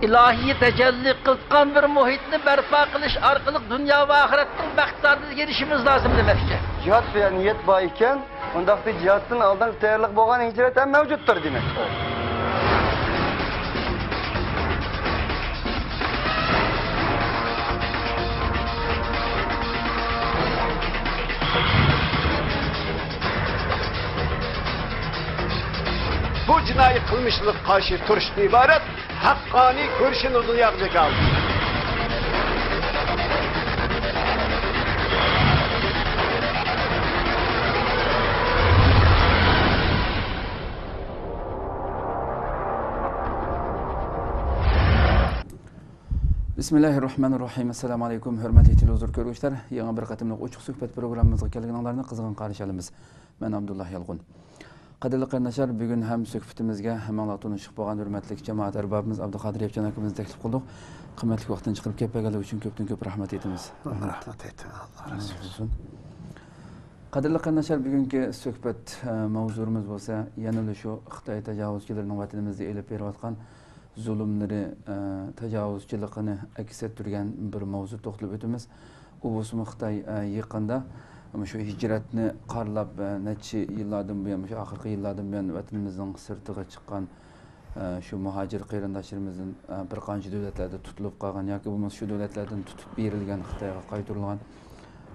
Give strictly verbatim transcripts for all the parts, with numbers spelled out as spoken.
ئىلاھىي تەجەللى قىلىدىغان بىر مۇھىتنى بەرپا قىلىش ئارقىلىق دۇنيا ۋە ئاخىرەتنىڭ بەخت سائادىتىگە ئېرىشىشىمىز لازىم دېمەكچى. جىھاد دېگەن نىيەت بار ئىكەن، ئۇنداقتا جىھادتىن ئالدىنقى تەييارلىق بولغان ھىجرەت ھەم مەۋجۇتتۇر دېمەك. بۇ جىنايى قىلمىشلىق قارشى تۇرۇشتىن ئىبارەت ھەققانىي كۈرىشىنى دۇنياغا جاكارلىدى. بىسمىللاھىررەھمانىررەھىم. ئەسسالامۇ ئەلەيكۇم، ھۆرمەتلىك تېلېۋىزور كۆرگۈچىلەر، يېڭى بىر قېتىملىق ئوچۇق سۆھبەت پروگراممىمىزغا كەلگىنىڭلارنى قىزغىن قارشى ئالىمىز. مەن ئابدۇللا يالقۇن. قەدىرلىك قېرىنداشلار، بۈگۈن ھەم سۆھبىتىمىزگە ھەممىڭلار تونۇشلۇق بولغان ھۆرمەتلىك جامائەت ئەربابىمىز ئابدۇقادىر ياپچان ئاكىمىزنى تەكلىپ قىلدۇق. قىممەتلىك ۋاقتىنى چىقىرىپ كېلىپ بەرگەنلىكى ئۈچۈن كۆپتىن كۆپ رەھمەت ئېيتىمىز. رەھمەت ئېيتىڭ. ئاللا رازى بولسۇن. قەدىرلىك قېرىنداشلار، بۈگۈنكى سۆھبەت، ئە، ماۋزۇمىز بولسا يەنىلا شۇ خىتاي تاجاۋۇزچىلىرىنىڭ ۋەتىنىمىزدە ئېلىپ بېرىۋاتقان زۇلۇملىرى، ئە، تاجاۋۇزچىلىقىنى ئەكس ئەتتۈرگەن بىر ماۋزۇ توختىلىپ ئۆتىمىز. ئۇ بولسىمۇ خىتاي، ئە، يېقىندا مۇشۇ ھىجرەتنى قارىلاپ، ئە، نەچچە يىللاردىن بۇيان، مۇشۇ ئاخىرقى يىللاردىن بۇيان ۋەتىنىمىزنىڭ سىرتىغا چىققان، ئە، شۇ مۇھاجىر قېرىنداشلىرىمىزدىن، ئە، بىر قانچە دۆلەتلەردە تۇتۇلۇپ قالغان ياكى بولمىسا شۇ دۆلەتلەردىن تۇتۇپ بېرىلگەن، خىتايغا قايتۇرۇلغان،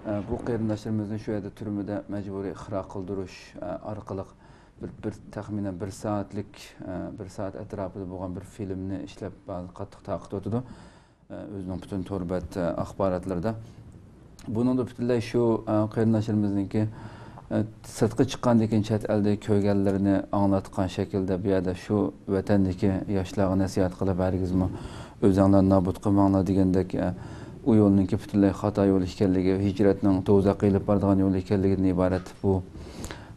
ئە، بۇ قېرىنداشلىرىمىزنى شۇ يەردە تۈرمىدە مەجبۇرىي ئىقرار قىلدۇرۇش، ئە، ئارقىلىق بىر، بىر تەخمىنەن بىر سائەتلىك، ئە، بىر سائەت ئەتراپىدا بولغان بىر فىلىمنى ئىشلەپ، قاتتىق تارقىتىۋاتىدۇ. ئۆزىنىڭ پۈتۈن تور بەت ئاخباراتلىرىدا. بۇنىڭدا پۈتۈنلەي شۇ، ئە، قېرىنداشلىرىمىزنىڭكى، ئە، سىرتقا چىققاندىن كېيىن چەت ئەلدە كۆرگەنلىرىنى ئاڭلاتقان شەكىلدە بۇ يەردە شۇ ۋەتەندىكى ياشلارغا نەسىھەت قىلىپ، ھەرگىزمۇ ئۆزۈڭلارنى نابۇت قىلماڭلار دېگەندەك، ئە، ئۇ يولنىڭكى پۈتۈنلەي خاتا يول ئىكەنلىكى، ھىجرەتنىڭ دوزاخقا ئېلىپ بارىدىغان يول ئىكەنلىكىدىن ئىبارەت بۇ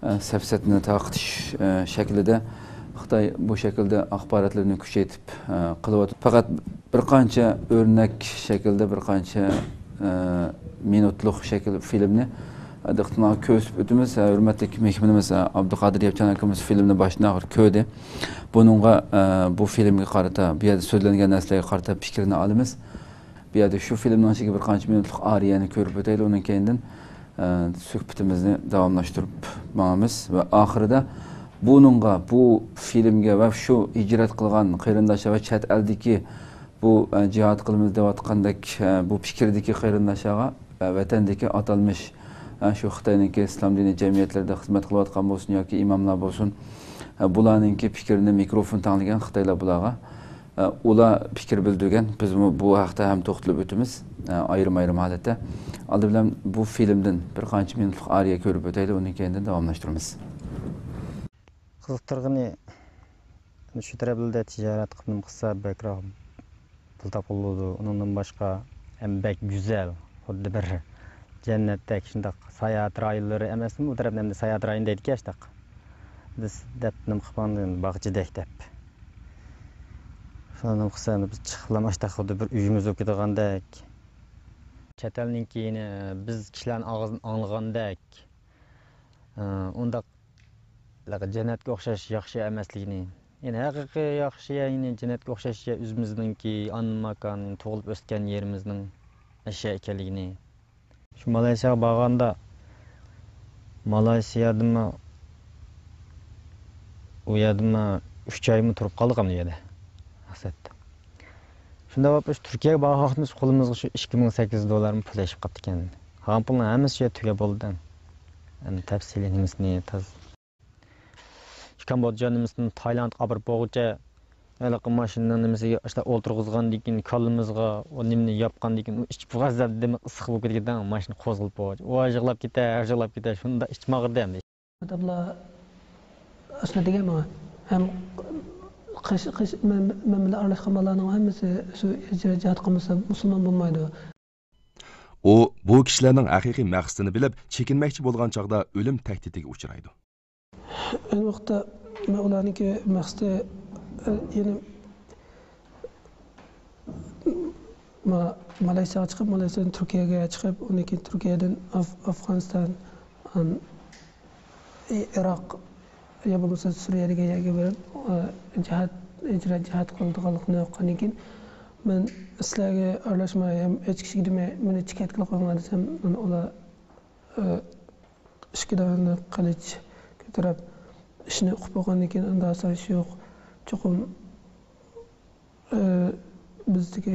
ئە، سەپسەتىنى تارقىتىش، ئە، شەكلىدە خىتاي بۇ شەكىلدە ئاخباراتلىرىنى كۈچەيتىپ، ئە، قىلىۋاتىدۇ. پەقەت بىر قانچە ئۆرنەك شەكلىدە بىر قانچە، ئە، مىنۇتلۇق شەكىل فىلىمنى، ئە، دىققىتىڭلارغا كۆرسىتىپ ئۆتىمىز. ئە، ھۆرمەتلىك مېھمىنىمىز، ئە، ئابدۇقادىر ياپچان ئاكىمىز فىلىمنى باشتىن ئاخىر كۆردى. بۇنىڭغا، ئە، بۇ فىلىمگە قارىتا، بۇ يەردە سۆزلەنگەن نەرسىلەرگە قارىتا پىكرىنى ئالىمىز. بۇ يەردە شۇ فىلىمنىڭ ئىچىگە بىر قانچە مىنۇتلۇق ئارىيەنى كۆرۈپ ئۆتەيلى، ئۇنىڭ كەينىدىن، ئە، سۆھبىتىمىزنى داۋاملاشتۇرۇپ ماڭىمىز. ۋە ئاخىرىدا بۇنىڭغا، بۇ فىلىمگە ۋە شۇ ھىجرەت قىلغان قېرىنداشلار ۋە چەت ئەلدىكى بۇ، ئە، جىھاد قىلىمىز دەۋاتقاندەك، ئە، بۇ پىكىردىكى قېرىنداشلارغا، ئە، ۋەتەندىكى ئاتالمىش، ئە، شۇ خىتاينىڭكى ئىسلام دىنىي جەمئىيەتلىرىدە خىزمەت قىلىۋاتقان بولسۇن ياكى ئىماملار بولسۇن، ئە، بۇلارنىڭكى پىكرىنى مىكروفون تەڭلىگەن خىتايلار بۇلارغا. ئە، ئۇلار پىكىر بىلدۈرگەن، بىزمۇ بۇ ھەقتە ھەم توختىلىپ ئۆتىمىز، ئە، ئايرىم-ئايرىم ھالەتتە. ئالدى بىلەن بۇ فىلىمدىن بىر قانچە مىنۇتلۇق ئارىيە كۆرۈپ ئۆتەيلى، ئۇنىڭ كەينىدىن داۋاملاشتۇرىمىز. قىزىقتۇرغىنى، شۇ تەرەپلەردە تىجارەت قىلىپ نېمە قىلسا بەكرەك پۇل تاپقىلى بولىدۇ. ئۇنىڭدىن باشقا ھەم بەك گۈزەل، خۇددى بىر جەننەتتەك، شۇنداق ساياھەت رايونلىرى ئەمەسمۇ؟ ئۇ تەرەپنى ئەمدى ساياھەت رايونى دەيدىكەن، شۇنداق. بىز دەپ نېمە قىلىپ باغچىدەك دەپ. شۇنىڭ قىلسا، بىز چىقىپلا ئاشتاق خۇددى بىر ئۆيىمىز بولۇپ كېتىدىغاندەك. چەت ئەلنىڭكى، يەنە بىز كىشىلەرنىڭ ئاغزىدىن ئاڭلىغاندەك، ئۇنداق جەننەتكە ئوخشاش ياخشى ئەمەسلىكىنى، يەنى ھەقىقىي ياخشى، يەنى جەننەتكە ئوخشاش يەر ئۆزىمىزنىڭكى ئانا ماكان، تۇغۇلۇپ ئۆسكەن يېرىمىزنىڭ ئەشيا ئىكەنلىكىنى. شۇ مالايسىياغا بارغاندا، مالايسىيادىمۇ، ئۇ يەردىمۇ ئۈچ ئايمۇ تۇرۇپ قالدۇق ئەمدى ئۇ يەردە، مەقسەت. شۇنداق بولۇپ، شۇ تۈركىيەگە بارغان ۋاقتىمىز قولىمىزغا شۇ ئىككى مىڭ سەككىز دوللارمۇ پۇل ئېشىپ قاپتىكەن. قالغان پۇلنىڭ ھەممىسى شۇ يەردە تۈگەپ بولدى. ئەمدى تەپسىلىي نېمىسىنى تاز-، شۇ كامبودژا نېمىسىدىن تايلاندقا ئاپىرىپ بولغۇچە، ھېلىقى ماشىنىنىڭ نېمىسىگە ئاشۇنداق ئولتۇرغۇزغاندىن كېيىن، كاللىمىزغا ئۇ نېمىنى ياپقاندىن كېيىن، ئۇ ئىچ بۇغازدا دېمى ئىسسىق بولۇپ كېتىدىكەن، ماشىنا قوزغىلىپ بولغاچ، ۋاي يىغلاپ كېتە، يىغلاپ كېتە، شۇنداق ئىچىم ئاغرىدى ئەمدى. ئاداملار ئاشۇنداق دېگەن ماڭا. ھەم قېش-، قېش-، مەن، مەن بىلەن ئارىلاشقان بالىلارنىڭ ھەممىسى شۇ ھىجرەت جىھاد قىلمىسا مۇسۇلمان بولمايدۇ. ئۇ بۇ كىشىلەرنىڭ ھەقىقىي مەقسىتىنى بىلىپ، چېكىنمەكچى بولغان چاغدا ئۆلۈم تەھدىتىگە ئۇچرايدۇ. ئەينى ۋاقىتتا مەن ئۇلارنىڭكى مەقسىتى، ئە، يەنە ما-، مالايسىياغا چىقىپ، مالايسىيادىن تۈركىيەگە چىقىپ، ئۇندىن كېيىن تۈركىيەدىن ئاف-، ئافغانىستان، ئان-، ئى-، ئىراق يا بولمىسا سۈرىيە دېگەن يەرگە بېرىپ، ئە، جىھاد، ھىجرەت جىھاد قىلىدىغانلىقىنى ئۇققاندىن كېيىن، مەن سىلەرگە ئارىلاشماي ھەم ھېچ كىشىگە دېمەي، مېنى چېكەتكىلى قويۇڭلار دېسەم، مانا ئۇلار، ئى، ئىككى دانە قىلىچ كۆتۈرۈپ، ئىشنى ئۇقۇپ بولغاندىن كېيىن، ئۇنداق سايىش يوق. چوقۇم، ئى، بىزدىكى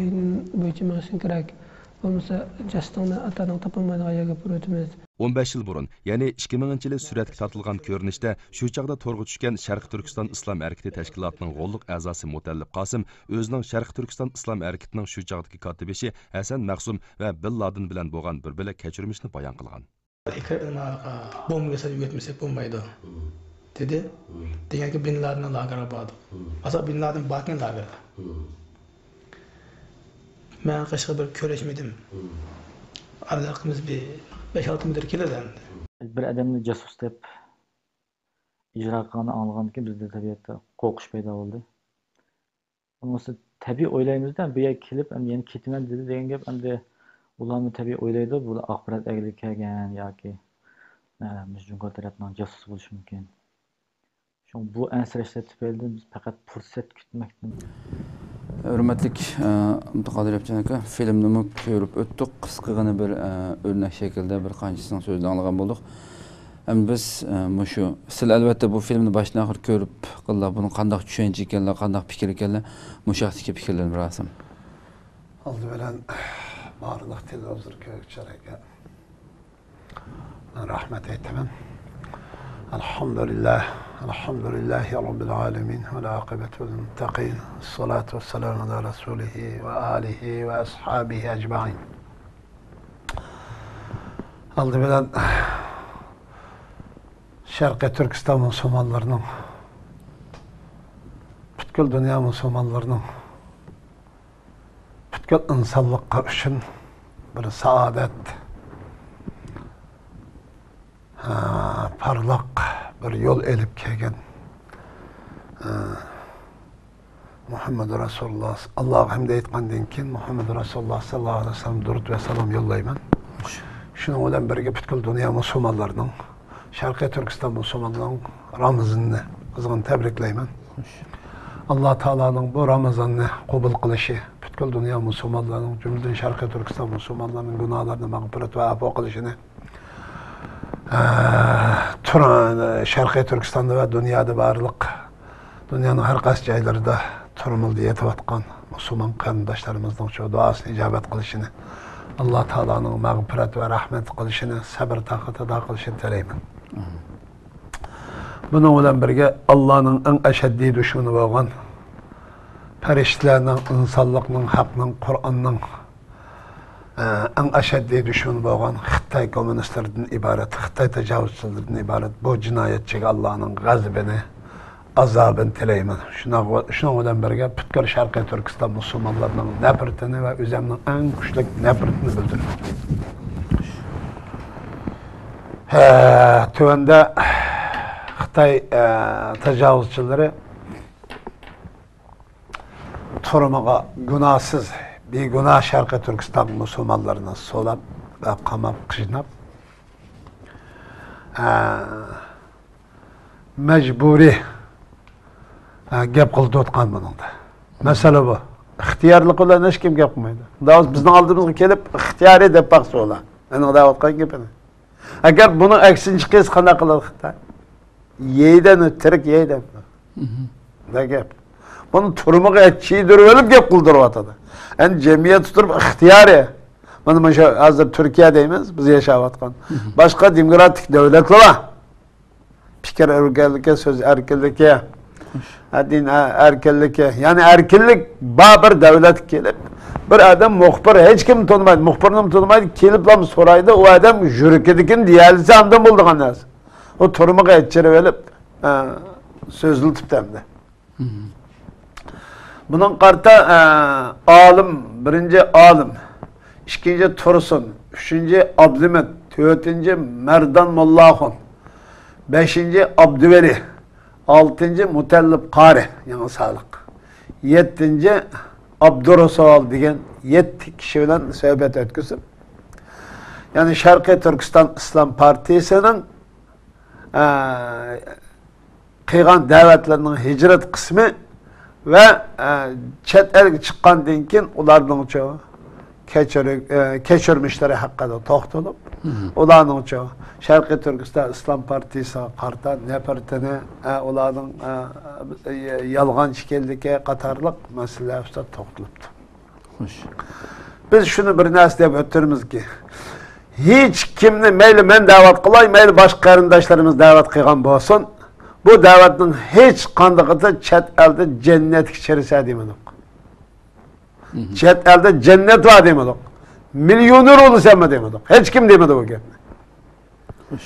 بويىچە مېڭىشىڭ كېرەك. بولمىسا، جەسىتىڭنى ئاتا-ئاناڭ تاپالمايدىغان يەرگە ئاپىرىۋېتىمىز. ئون بەش يىل بۇرۇن، يەنى ئىككى مىڭىنچى يىلى سۈرەتكە تارتىلغان كۆرۈنۈشتە شۇ چاغدا تورغا چۈشكەن شەرقىي تۈركىستان ئىسلام ھەرىكىتى تەشكىلاتىنىڭ غوللۇق ئەزاسى مۇتەللىپ قاسىم ئۆزىنىڭ شەرقىي تۈركىستان ئىسلام ھەرىكىتىنىڭ شۇ چاغدىكى كاتىپبېشى ھەسەن مەخسۇم ۋە بىن لادىن بىلەن بولغان بىر بۆلەك كەچۈرمىشىنى بايان قىلغان. ئىكرام بومبا كەسەل يۆتمىسەك بولمايدۇ، دېدى. دېگەنكى بىن لادىننىڭ لاگېرىغا باردۇق. ئاسا بىن لادىن باركەن لاگېردا. مەن قېشىغا بېرىپ كۆرۈشمىدىم. ئارىلىقىمىز بىر بەش-ئالتە مېتىر كېلىدۇ ئەمدى. بىر ئادەمنى جاسۇس دەپ ئىجرا قىلغاننى ئاڭلىغاندىن كېيىن بىزدە تەبىئەتتە قورقۇش پەيدا بولدى. بولمىسا تەبىئىي ئويلايمىزدە، بۇ يەرگە كېلىپ ئەمدى يەنە كېتىمەن دېدى دېگەن گەپ ئەمدى ئۇلارمۇ تەبىئىي ئويلايدۇ، بۇ ئاخبارات ئەگىلىگە كەلگەن ياكى مۇشۇ جۇڭگو تەرەپنىڭ جاسۇسى بولۇشى مۇمكىن. شۇڭا بۇ ئەنسىرەشلەر تۈپەيلىدىن بىز پەقەت پۇرسەت كۈتمەكتىن. ھۆرمەتلىك ئابدۇقادىر ياپچان ئاكا، فىلىمنىمۇ كۆرۈپ ئۆتتۇق. قىسقىغىنە بىر ئۆرنەك شەكلىدە بىر قانچىسىنىڭ سۆزىنى ئاڭلىغان بولدۇق. ئەمدى بىز مۇشۇ، سىلەر ئەلۋەتتە بۇ فىلىمنى باشتىن ئاخىر كۆرۈپ قىللا، بۇنىڭ قانداق چۈشەنچە ئىكەنلىكى، قانداق پىكىر ئىكەنلىكى، مۇشۇ ھەقتىكى پىكىرلىرىنى بىر ئالسام. ئالدى بىلەن بارلىق تېلېۋىزور كۆرگۈچىلەرگە رەھمەت ئېيتىمەن. ئەلھەمدۇلىللاھ، ئەلھەمدۇلىللاھى رەببىل ئالەمىن، ۋەل ئاقىبەتۇ لىل مۇتتەقىن، ۋەسسالاتۇ ۋەسسالامۇ ئالا رەسۇلىھى ۋە ئالىھى ۋە ئەسھابىھى ئەجمەئىن. ئالدى بىلەن شەرقىي تۈركىستان مۇسۇلمانلىرىنىڭ، پۈتكۈل دۇنيا مۇسۇلمانلىرىنىڭ پۈتكۈل ئىنسانلىققا ئۈچۈن بىر سائادەت، ھە، پارلاق بىر يول ئېلىپ كەلگەن، ھە، مۇھەممەد رەسۇلۇللاھ، ئاللاغا ھەمدە ئېيتقاندىن كېيىن، مۇھەممەد رەسۇلۇللاھ سەللەللاھۇ ئەلەيھى ۋەسەللەم دۇرۇت ۋە سالام يوللايمەن. شۇنىڭ بىلەن بىرگە پۈتكۈل دۇنيا مۇسۇلمانلىرىنىڭ، شەرقىي تۈركىستان مۇسۇلمانلىرىنىڭ رامىزىنىنى قىزغىن تەبرىكلەيمەن. ئاللا تائالانىڭ بۇ رامىزاننى قوبۇل قىلىشى، پۈتكۈل دۇنيا مۇسۇلمانلىرىنىڭ، جۈملىدىن شەرقىي تۈركىستان مۇسۇلمانلىرىنىڭ گۇناھلىرىنى مەغپىرەت ۋە ئەپۇ قىلىشىنى، ئە، تۇر-، شەرقىي تۈركىستاندا ۋە دۇنيادا بارلىق، دۇنيانىڭ ھەر قايسى جايلىرىدا تۈرمىلەردە يېتىۋاتقان مۇسۇلمان قېرىنداشلىرىمىزنىڭ شۇ دۇئاسىنى ئىجابەت قىلىشىنى، ئاللا تائالانىڭ مەغپىرەت ۋە رەھمەت قىلىشىنى، سەبرى تاقەت ئاتا قىلىشىنى تىلەيمەن. بۇنىڭ بىلەن بىرگە، ئاللانىڭ ئەڭ ئەشەددىي دۈشمىنى بولغان، پەرىشتىلەرنىڭ، ئىنسانلىقنىڭ، ھەقنىڭ، قۇرئاننىڭ، ئە، ئەڭ ئەشەددىي دۈشمىنى بولغان خىتاي كوممۇنىستلىرىدىن ئىبارەت، خىتاي تاجاۋۇزچىلىرىدىن ئىبارەت بۇ جىنايەتچىگە ئاللانىڭ غەزىپىنى، ئازابىنى تىلەيمەن. شۇنىڭ، شۇنىڭ بىلەن بىرگە، پۈتكۈل شەرقىي تۈركىستان مۇسۇلمانلىرىنىڭ نەپرىتىنى ۋە ئۆزۈمنىڭ ئەڭ كۈچلۈك نەپرىتىنى بىلدۈرىمەن. ھە، تۆۋەندە خىتاي، ئە، تاجاۋۇزچىلىرى تۈرمىگە گۇناھسىز، بىگۇناھ شەرقىي تۈركىستان مۇسۇلمانلىرىنى سولاپ ۋە قاماپ، قىيناپ، ئە، مەجبۇرىي، ئە، گەپ قىلدۇرۇۋاتقان بۇنىڭدا. مەسىلە بۇ. ئىختىيارلىقى بىلەن ھېچكىم گەپ قىلمايدۇ. بىزنىڭ ئالدىمىزغا كېلىپ ئىختىيارىي دەپ باقسا ئۇلار. مېنىڭ دەۋاتقان گېپىنى. ئەگەر بۇنىڭ ئەكسىنى چىقىرسا قانداق قىلىدۇ خىتاي؟ يەيدۇ، تىرىك يەيدۇ. مم. بۇنداق گەپ. بۇنى تۈرمىگە چىيدۇرۇۋېلىپ گەپ قىلدۇرۇۋاتىدۇ. ئەمدى جەمئىيەت تۇرۇپ ئىختىيارىي. مانا، مانا شۇ ھازىر تۈركىيە دەيمىز، بىز ياشاۋاتقان. مم. باشقا دېموكراتىك دۆلەتلەر بار. پىكىر ئەركىنلىكى، سۆز ئەركىنلىكى، خوش. دىن ئە-، ئەركىنلىكى. يەنى ئەركىنلىك بار بىر دۆلەتكە كېلىپ، بىر ئادەم مۇخبىر، ھېچكىمنى تونۇمايدۇ، مۇخبىرنىمۇ تونۇمايدۇ، كېلىپلا سورايدۇ، ئۇ ئادەم يۈرىكىدىكىنى دېيەلىسە ئاندىن بولىدىغان نەرسە. ئۇ تۈرمىگە ئېچىرىۋېلىپ، ئە، سۆزلىتىپتۇ ئەمدى. مم. بۇنىڭغا قارىتا، ئە، ئالىم، بىرىنچى ئالىم، ئىككىنچى تۇرسۇن، ئۈچىنچى ئابلىمىت، تۆتىنچى مەردان موللاخۇن، بەشىنچى ئابدۇۋەلى، ئالتىنچى مۇتەللىپ قارى، يېڭى سالىق، يەتتىنچى ئابدۇرۇسۇل دېگەن يەتتە كىشى بىلەن سۆھبەت ئۆتكۈزۈپ، يەنى شەرقىي تۈركىستان ئىسلام پارتىيىسىنىڭ، ئە، قىلغان دەۋەتلىرىنىڭ ھىجرەت قىسمى ۋە، ئە، چەت ئەلگە چىققاندىن كېيىن ئۇلارنىڭچۇ كەچۈر-، ئە، كەچۈرمىشلىرى ھەققىدە توختىلىپ، مم. ئۇلارنىڭچۇ شەرقىي تۈركىستان ئىسلام پارتىيىسىغا قارىتا نەپرىتىنى، ئە، ئۇلارنىڭ، ئە، يالغانچى ئىكەنلىكى قاتارلىق مەسىلىلەر ئۈستىدە توختىلىپتۇ. خوش. بىز شۇنى بىر نەرسە دەپ ئۆتتۈرىمىزكى، ھېچ كىمنى، مەيلى مەن دەۋەت قىلاي، مەيلى باشقا قېرىنداشلىرىمىز دەۋەت قىلغان بولسۇن، بۇ دەۋەتنىڭ ھېچ قاندىقىدا چەت ئەلدە جەننەتكە كىرىسەن دېمىدۇق. مم. چەت ئەلدە جەننەت بار دېمىدۇق. مىليونېر بولىسەنمۇ دېمىدۇق. ھېچ كىم دېمىدى بۇ گەپنى. خوش.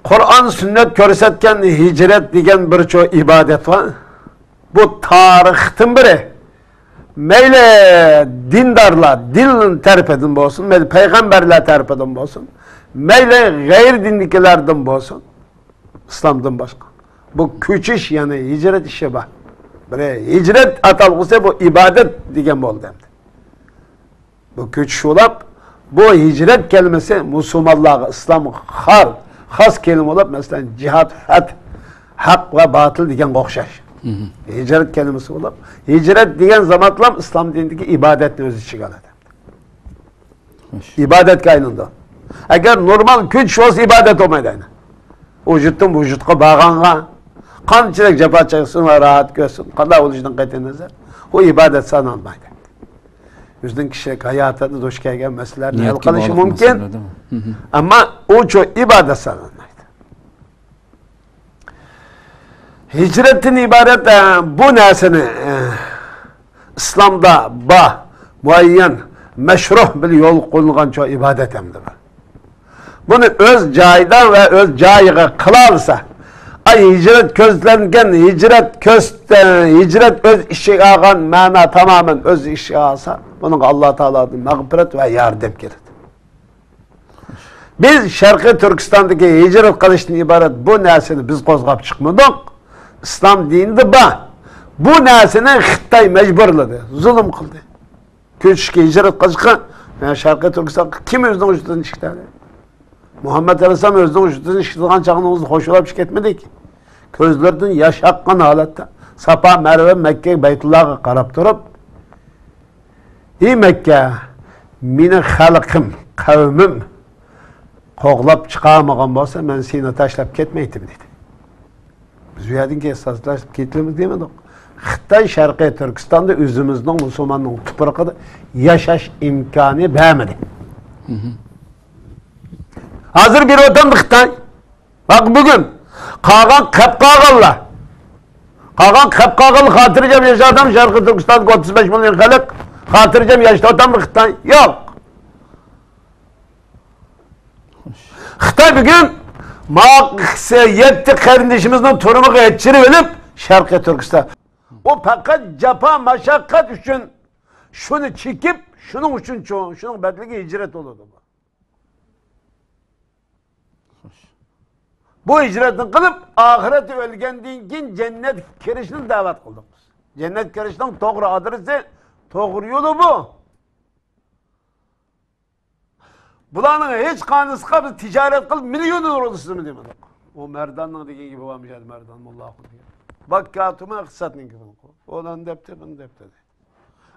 قۇرئان، سۈننەت كۆرسەتكەن ھىجرەت دېگەن بىر چوڭ ئىبادەت بار. بۇ تارىختىن بېرى مەيلى دىندارلار، دىن تەرىپىدىن بولسۇن، مەيلى پەيغەمبەرلەر تەرىپىدىن بولسۇن، مەيلى غەيرىي دىندىكىلەردىن بولسۇن، ئىسلامدىن باشقا، بۇ كۆچۈش، يەنى ھىجرەت ئىشى بار. بىر ھىجرەت ئاتالغۇسى بۇ ئىبادەت دېگەن بولدى ئەمدى. بۇ كۆچۈش بولۇپ، بۇ ھىجرەت كەلىمىسى مۇسۇلمانلارغا، ئىسلامغا خار-، خاس كەلىمە بولۇپ، مەسىلەن، جىھاد، فەت، ھەق ۋە باتىل دېگەنگە ئوخشاش. مم. ھىجرەت كەلىمىسى بولۇپ، ھىجرەت دېگەن زامانلام ئىسلام دىنىدىكى ئىبادەتنى ئۆز ئىچىگە ئالىدۇ. خوش. ئىبادەتكە ئايلىنىدۇ. ئەگەر نورمال كۆچۈش بولسا، ئىبادەت بولمايدۇ ئەنە. ۋۇجۇدتىن ۋۇجۇدقا بارغانغا، قانچىلىك جاپا چەكسۇن ۋە راھەت كۆرسۇن، قانداق بولۇشىدىن قەتئىينەزەر، ئۇ ئىبادەت سانالمايدۇ. ئۆزىنىڭ كىشىلىك ھاياتىدا دۇچ كەلگەن مەسىلىلەرنى ھەل نىيەتكە قىلىشى باغلىق مۇمكىن. مەسىلىلەر، دېمە. مم. ئەمما ئۇ چوڭ ئىبادەت سانالمايدۇ. ھىجرەتتىن ئىبارەت، ئە، بۇ نەرسىنى، ئە، ئىسلامدا بار، مۇئەييەن، مەشرۇھ بىر يول قويۇلغان چوڭ ئىبادەت ئەمدى بۇ. بۇنى ئۆز جايىدا ۋە ئۆز جايىغا قىلالىسا، ئاي، ھىجرەت كۆزلەنگەن، ھىجرەت كۆز-، ئە، ھىجرەت ئۆز ئىچىگە ئالغان مەنا تامامەن ئۆز ئىچىگە ئالسا، بۇنىڭغا ئاللا تائالادىن مەغپىرەت ۋە ياردەم كېلىدۇ. بىز شەرقىي تۈركىستاندىكى ھىجرەت قىلىشتىن ئىبارەت بۇ نەرسىنى بىز قوزغاپ چىقمىدۇق. ئىسلام دىنىدا بار. بۇ نەرسىنى خىتاي مەجبۇرلىدى، زۇلۇم قىلدى. كۆچۈشكە، ھىجرەت قىلىشقا، يەنى شەرقىي تۈركىستانغا كىم ئۆزىنىڭ ۋۇجۇدىنى ئىشلىتەلەيدۇ؟ مۇھەممەد ئەلەيھىسسالام ئۆزىنىڭ ۋۇجۇدىنى ئىشلىتىدىغان چاغنىڭىزدا خوشلاپ كەتمىدىكى. كۆزلىرىدىن ياش ئاققان ھالەتتە ساپا، مەرۋە، مەككە، بەيتۇللاغا قاراپ تۇرۇپ، ئى مەككە، مېنى خەلقىم، قەۋمىم قوغلاپ چىقارمىغان بولسا، مەن سېنى تاشلاپ كەتمەيتتىم، دېدى. بىز ئۇ يەردىن كېيىن تاشلاپ كېتىمىز دېمىدۇق. خىتاي شەرقىي تۈركىستاندا ئۆزىمىزنىڭ مۇسۇلماننىڭ تۇپرىقىدا ياشاش ئىمكانى بەرمىدى. مم. ھازىر بېرىۋاتامدۇ خىتاي؟ باق، بۈگۈن قالغان قېلىپ قالغانلار، قالغان قېلىپ قالغانلار خاتىرجەم ياشاۋاتامدۇ؟ شەرقىي تۈركىستاندىكى ئوتتۇز بەش مىليون خەلق خاتىرجەم ياشاۋاتامدۇ خىتاي؟ يوق. خىتاي بۈگۈن ما-، يەتتە قېرىندىشىمىزنىڭ تۈرمىگە يەتكۈزۈپ ئېلىپ، شەرقىي تۈركىستان، ئۇ پەقەت جاپا، مەشەققەت ئۈچۈن شۇنى چېكىپ، شۇنىڭ ئۈچۈن چوڭ، شۇنىڭ بەدىلىگە ھىجرەت بولىدۇ بۇ. بۇ ھىجرەتنى قىلىپ، ئاخىرەتتە ئۆلگەندىن كېيىن جەننەتكە كىرىشنى دەۋەت قىلدۇق بىز. جەننەتكە كىرىشنىڭ توغرا ئادرېسى، توغرا يولى بۇ. بۇلارنىڭ ھېچ قانىسىغا بىز تىجارەت قىلىپ مىليونېر بولىسىزمۇ دېمىدۇق. ئۇ مەرداننىڭ دېگەن گېپى بارمىش ئەدى، مەردان موللاخۇن دېگەن. باككاتۇمۇ ئىقتىسادنىڭ گېپىنى قىلىپ، ئۇلارنى دەپتۇ، بۇنى دەپتۇ دەيدۇ.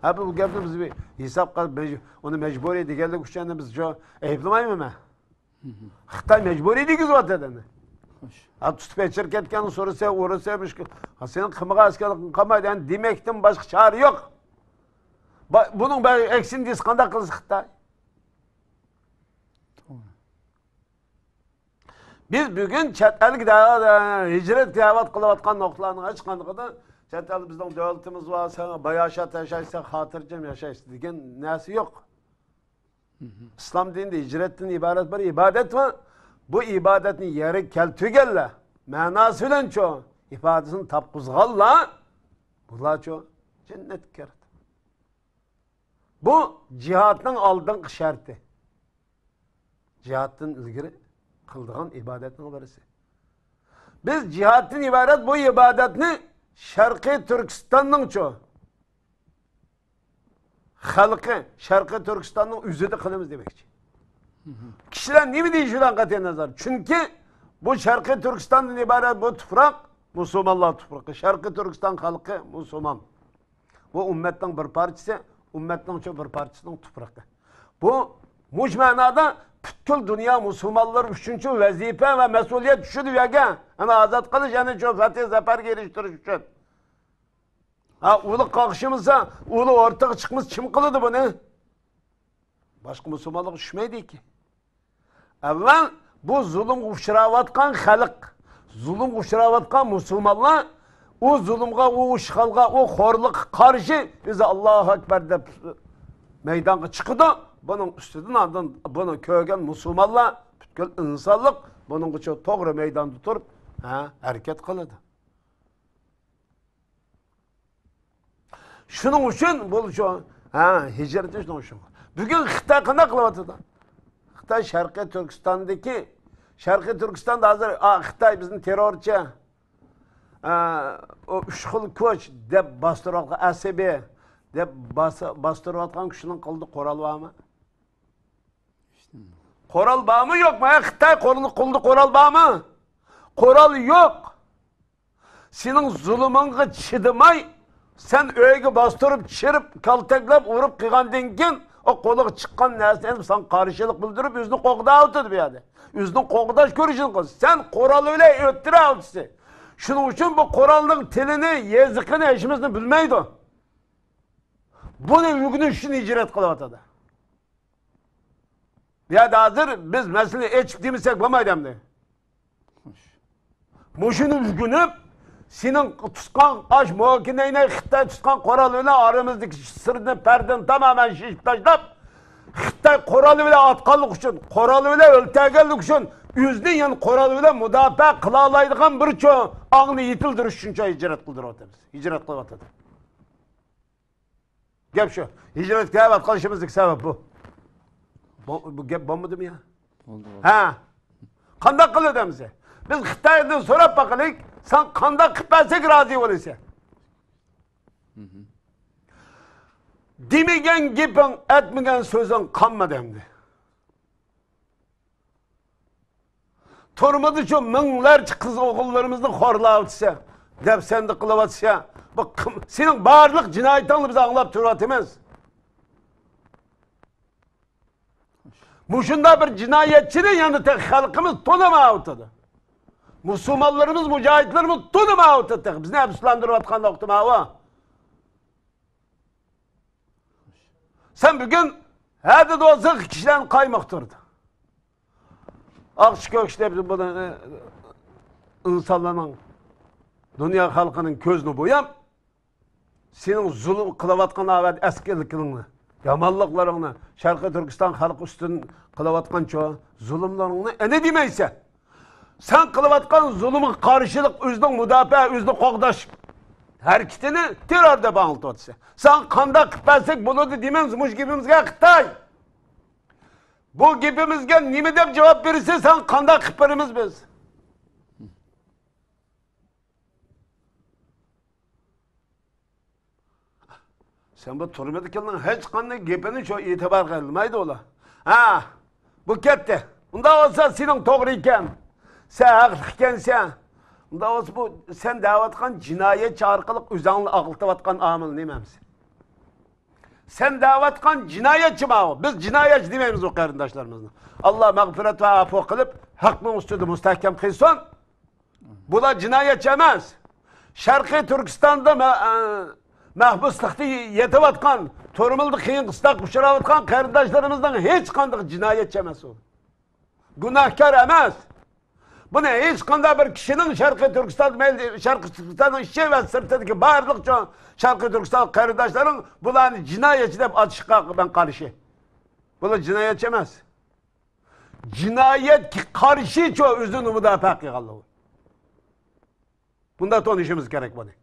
ھە، بۇ گەپنى بىز بىر ھېسابقا مەج-، ئۇنى مەجبۇرىي دېگەنلىك ئۈچۈن بىز شۇ ئەيىبلىمەيمەن مەن. خىتاي مەجبۇرىي دېگۈزۈۋاتىدۇ ئەمدى. خوش. ھە، تۇتۇپ ئەچىرىپ كەتكەن سورىسا، ئۇرسا، مۇشكۇل. ھە، سېنىڭ قىلمىغان ئەسكەرلىكىڭ قالمايدۇ. يەنى دېمەكتىن باشقا چارە يوق. با-، بۇنىڭ بە-، ئەكسىنى دېسە قانداق قىلسا خىتاي؟ توغرا. بىز بۈگۈن چەت ئەلگە دە-، ھىجرەت دەۋەت قىلىۋاتقان نۇقتىلارنىڭ ھېچقاندىقىدا چەت ئەلدە بىزنىڭ دۆلىتىمىز بار، سەن باياشات ياشايسەن، خاتىرجەم ياشايسەن دېگەن نەرسە يوق. مم. ئىسلام دىنىدا ھىجرەتتىن ئىبارەت بىر ئىبادەت بار. بۇ ئىبادەتنى يەرگە كەلتۈرگەنلەر، مەناسى بىلەنچۇ، ئىپادىسىنى تاپقۇزغانلار، بۇلارچۇ جەننەتكە كىرىدۇ. بۇ جىھادنىڭ ئالدىنقى شەرتى. جىھادتىن ئىلگىرى قىلىدىغان ئىبادەتنىڭ بىرسى. بىز جىھادتىن ئىبارەت بۇ ئىبادەتنى شەرقىي تۈركىستاننىڭچۇ خەلقى، شەرقىي تۈركىستاننىڭ ئۆزىدە قىلىمىز دېمەكچى. مم. كىشىلەر نېمە دېيىشىدىن قەتئىينەزەر. چۈنكى بۇ شەرقىي تۈركىستاندىن ئىبارەت بۇ تۇپراق مۇسۇلمانلار تۇپرىقى، شەرقىي تۈركىستان خەلقى مۇسۇلمان. بۇ ئۈممەتنىڭ بىر پارچىسى، ئۈممەتنىڭ شۇ بىر پارچىسىنىڭ تۇپرىقى. بۇ مۇشۇ مەنادا پۈتكۈل دۇنيا مۇسۇلمانلىرى ئۈچۈنچۇ ۋەزىپە ۋە مەسئۇلىيەت چۈشىدۇ يەرگە. ئەنە ئازاد قىلىش، يەنە شۇ فەتھى زەپەرگە ئېرىشتۈرۈش ئۈچۈن. ھا، ئۇلۇغ قاقشىمىسا، ئۇلۇغ ئورتىغا چىقمىسا، كىم قىلىدۇ بۇنى؟ باشقا مۇسۇلمانلارغا چۈشمەيدىكى. ئەۋۋەل بۇ زۇلۇمغا ئۇچراۋاتقان خەلق، زۇلۇمغا ئۇچراۋاتقان مۇسۇلمانلار ئۇ زۇلۇمغا، ئۇ ئىشغالغا، ئۇ خورلۇققا قارشى ئۆزى ئاللاھۇ ئەكبەر دەپ مەيدانغا چىقىدۇ. بۇنىڭ ئۈستىدىن ئاندىن بۇنى كۆرگەن مۇسۇلمانلار، پۈتكۈل ئىنسانلىق بۇنىڭغىچە توغرا مەيداندا تۇرۇپ، ھە، ھەرىكەت قىلىدۇ. شۇنىڭ ئۈچۈن بولۇشى، ھە، ھىجرىتى شۇنىڭ ئۈچۈن. بۈگۈن خىتاي قانداق قىلىۋاتىدۇ؟ خىتاي شەرقىي تۈركىستاندىكى، شەرقىي تۈركىستاندا ھازىر، ئا، خىتاي بىزنى تېررورچى، ئا، ئۇ ئۈچ خىل كۈچ دەپ باستۇرۇۋاتقان، ئەسەبىي دەپ باس-، باستۇرۇۋاتقان كۈچنىڭ قولىدا قورال بارمۇ؟ قورال بارمۇ يوقمۇ؟ ھە، خىتاي قولىدا، قولىدا قورال بارمۇ؟ قورال يوق. سېنىڭ زۇلۇمۇڭغا چىدىماي، سەن ئۆيگە باستۇرۇپ، چىرىپ، كالتەكلەپ، ئۇرۇپ قىلغاندىن كېيىن، ئۇ قولىغا چىققان نەرسىنى ئېلىپ، ساڭا قارشىلىق بىلدۈرۈپ، ئۆزىنى قوغداۋاتىدۇ بۇ يەردە. ئۆزىنى قوغداش كۈرىشىنى قىلىدۇ. سەن قورال بىلەن ئۆتتۈرەۋاتىسەن. شۇنىڭ ئۈچۈن بۇ قورالنىڭ تىلىنى، يېزىقىنى ھېچمىسىنى بىلمەيدۇ. بۇنى ئۆگىنىش ئۈچۈن ھىجرەت قىلىۋاتىدۇ. بۇ يەردە ھازىر بىز مەسىلىنى ئېچىپ دېمىسەك بولمايدۇ ئەمدى. مۇشۇنى ئۆگىنىپ، سېنىڭ تۇتقان ئاش موكىنەينى خىتاي تۇتقان قورال بىلەن ئارىمىزدىكى سىرنى، پەردىنى تامامەن شېشىپ تاشلاپ، خىتاي قورالى بىلەن ئاتقانلىقى ئۈچۈن، قورالى بىلەن ئۆلتۈرگەنلىكى ئۈچۈن ئۆزىنى يەنە قورال بىلەن مۇداپىئە قىلالايدىغان بىر چوڭ ئاڭنى يېتىلدۈرۈش ئۈچۈن ھىجرەت قىلدۇرۇۋاتىمىز. ھىجرەت قىلىۋاتىدۇ. گەپ شۇ. ھىجرەتكە دەۋاتقان ئىشىمىزدىكى سەۋەب بۇ. بۇ، بۇ گەپ بولمىدىمۇ يا؟ بولدى، بولدى. ھە. قانداق قىلىدۇ ئەمسە؟ بىز خىتايدىن سوراپ باقىلىك، سەن قانداق قىلىپ بەرسەك رازى بولىسەن؟ دېمىگەن گېپىڭ، ئەتمىگەن سۆزۈڭ قالمىدى ئەمدى. تۈرمىدە شۇ مىڭلارچە قىز ئوغۇللىرىمىزنى خورلاۋاتىسەن، دەپسەندە قىلىۋاتىسەن. بۇ قىم-، سېنىڭ بارلىق جىنايىتىڭنى بىز ئاڭلاپ تۇرۇۋاتىمىز. مۇشۇنداق بىر جىنايەتچىنى يەنە تېخى خەلقىمىز تونۇمايۋاتىدۇ. مۇسۇلمانلىرىمىز، مۇجاھىدلىرىمىز تونۇمايۋاتىدۇ تېخى. بىزنى ئەپسۇسلاندۇرۇۋاتقان نۇقتا ماۋۇ. سەن بۈگۈن ھەدە دوزاخ كىشىلەرنى قايمۇقتۇردى. ئاقچى كۆكچى دەپ بۇنى، ئىنسانلارنىڭ، دۇنيا خەلقىنىڭ كۆزىنى بوياپ، سېنىڭ زۇلۇم قىلىۋاتقان ئەۋەت ئەسكىلىكىڭنى، يامانلىقلىرىڭنى، شەرقىي تۈركىستان خەلقى ئۈستىدىن قىلىۋاتقان شۇ زۇلۇملىرىڭنى ئەنە دېمەيسەن. سەن قىلىۋاتقان زۇلۇمغا قارشىلىق، ئۆزىنىڭ مۇداپىئە، ئۆزىنى قوغداش ھەرىكىتىنى تېررور دەپ ئاڭلىتىۋاتىسەن. ساڭا قانداق قىلىپ بەرسەك بولىدۇ دېمەمسىز مۇشۇ گېپىمىزگە خىتاي؟ بۇ گېپىمىزگە نېمە دەپ جاۋاب بېرىسەن؟ ساڭا قانداق قىلىپ بېرىمىز بىز؟ سەن بۇ تۈرمىدىكىلەرنىڭ ھېچقانداق گېپىنى شۇ ئېتىبارغا ئالمايدۇ ئۇلار. ھە، بۇ كەتتى. ئۇنداق بولسا سېنىڭ توغرا ئىكەن. سەن ھەقلىق ئىكەنسەن. ئۇنداق بولسا بۇ سەن دەۋاتقان جىنايەتچى ئارقىلىق ئۆزۈڭنى ئاقلىتىۋاتقان ئامىل نېمەمسەن؟ سەن دەۋاتقان جىنايەتچى ماۋۇ. بىز جىنايەتچى دېمەيمىز بۇ قېرىنداشلىرىمىزنى. ئاللا مەغپىرەت ۋە ئەپۇ قىلىپ، ھەقنىڭ ئۈستىدە مۇستەھكەم قىلسۇن. بۇلار جىنايەتچى ئەمەس. شەرقىي تۈركىستاندا مە-، ئە، مەھبۇسلۇقتا يېتىۋاتقان، تۈرمىلىدە قىيىن قىستاققا ئۇچراۋاتقان قېرىنداشلىرىمىزنىڭ ھېچقانداق جىنايەتچى ئەمەس ئۇ. گۇناھكار ئەمەس. بۇنى ھېچقانداق بىر كىشىنىڭ شەرقىي تۈركىستان، مەيلى شەرقىي تۈركىستاننىڭ ئىچى ۋە سىرتىدىكى بارلىق چوڭ شەرقىي تۈركىستان قېرىنداشلىرىڭ بۇلارنى جىنايەتچى دەپ ئاتىشىغا مەن قارشى. بۇلار جىنايەتچى ئەمەس. جىنايەتكە قارشىچۇ ئۆزىنى مۇداپىئە قىلغانلىقى. بۇنداق تونۇشىمىز كېرەك بۇنى.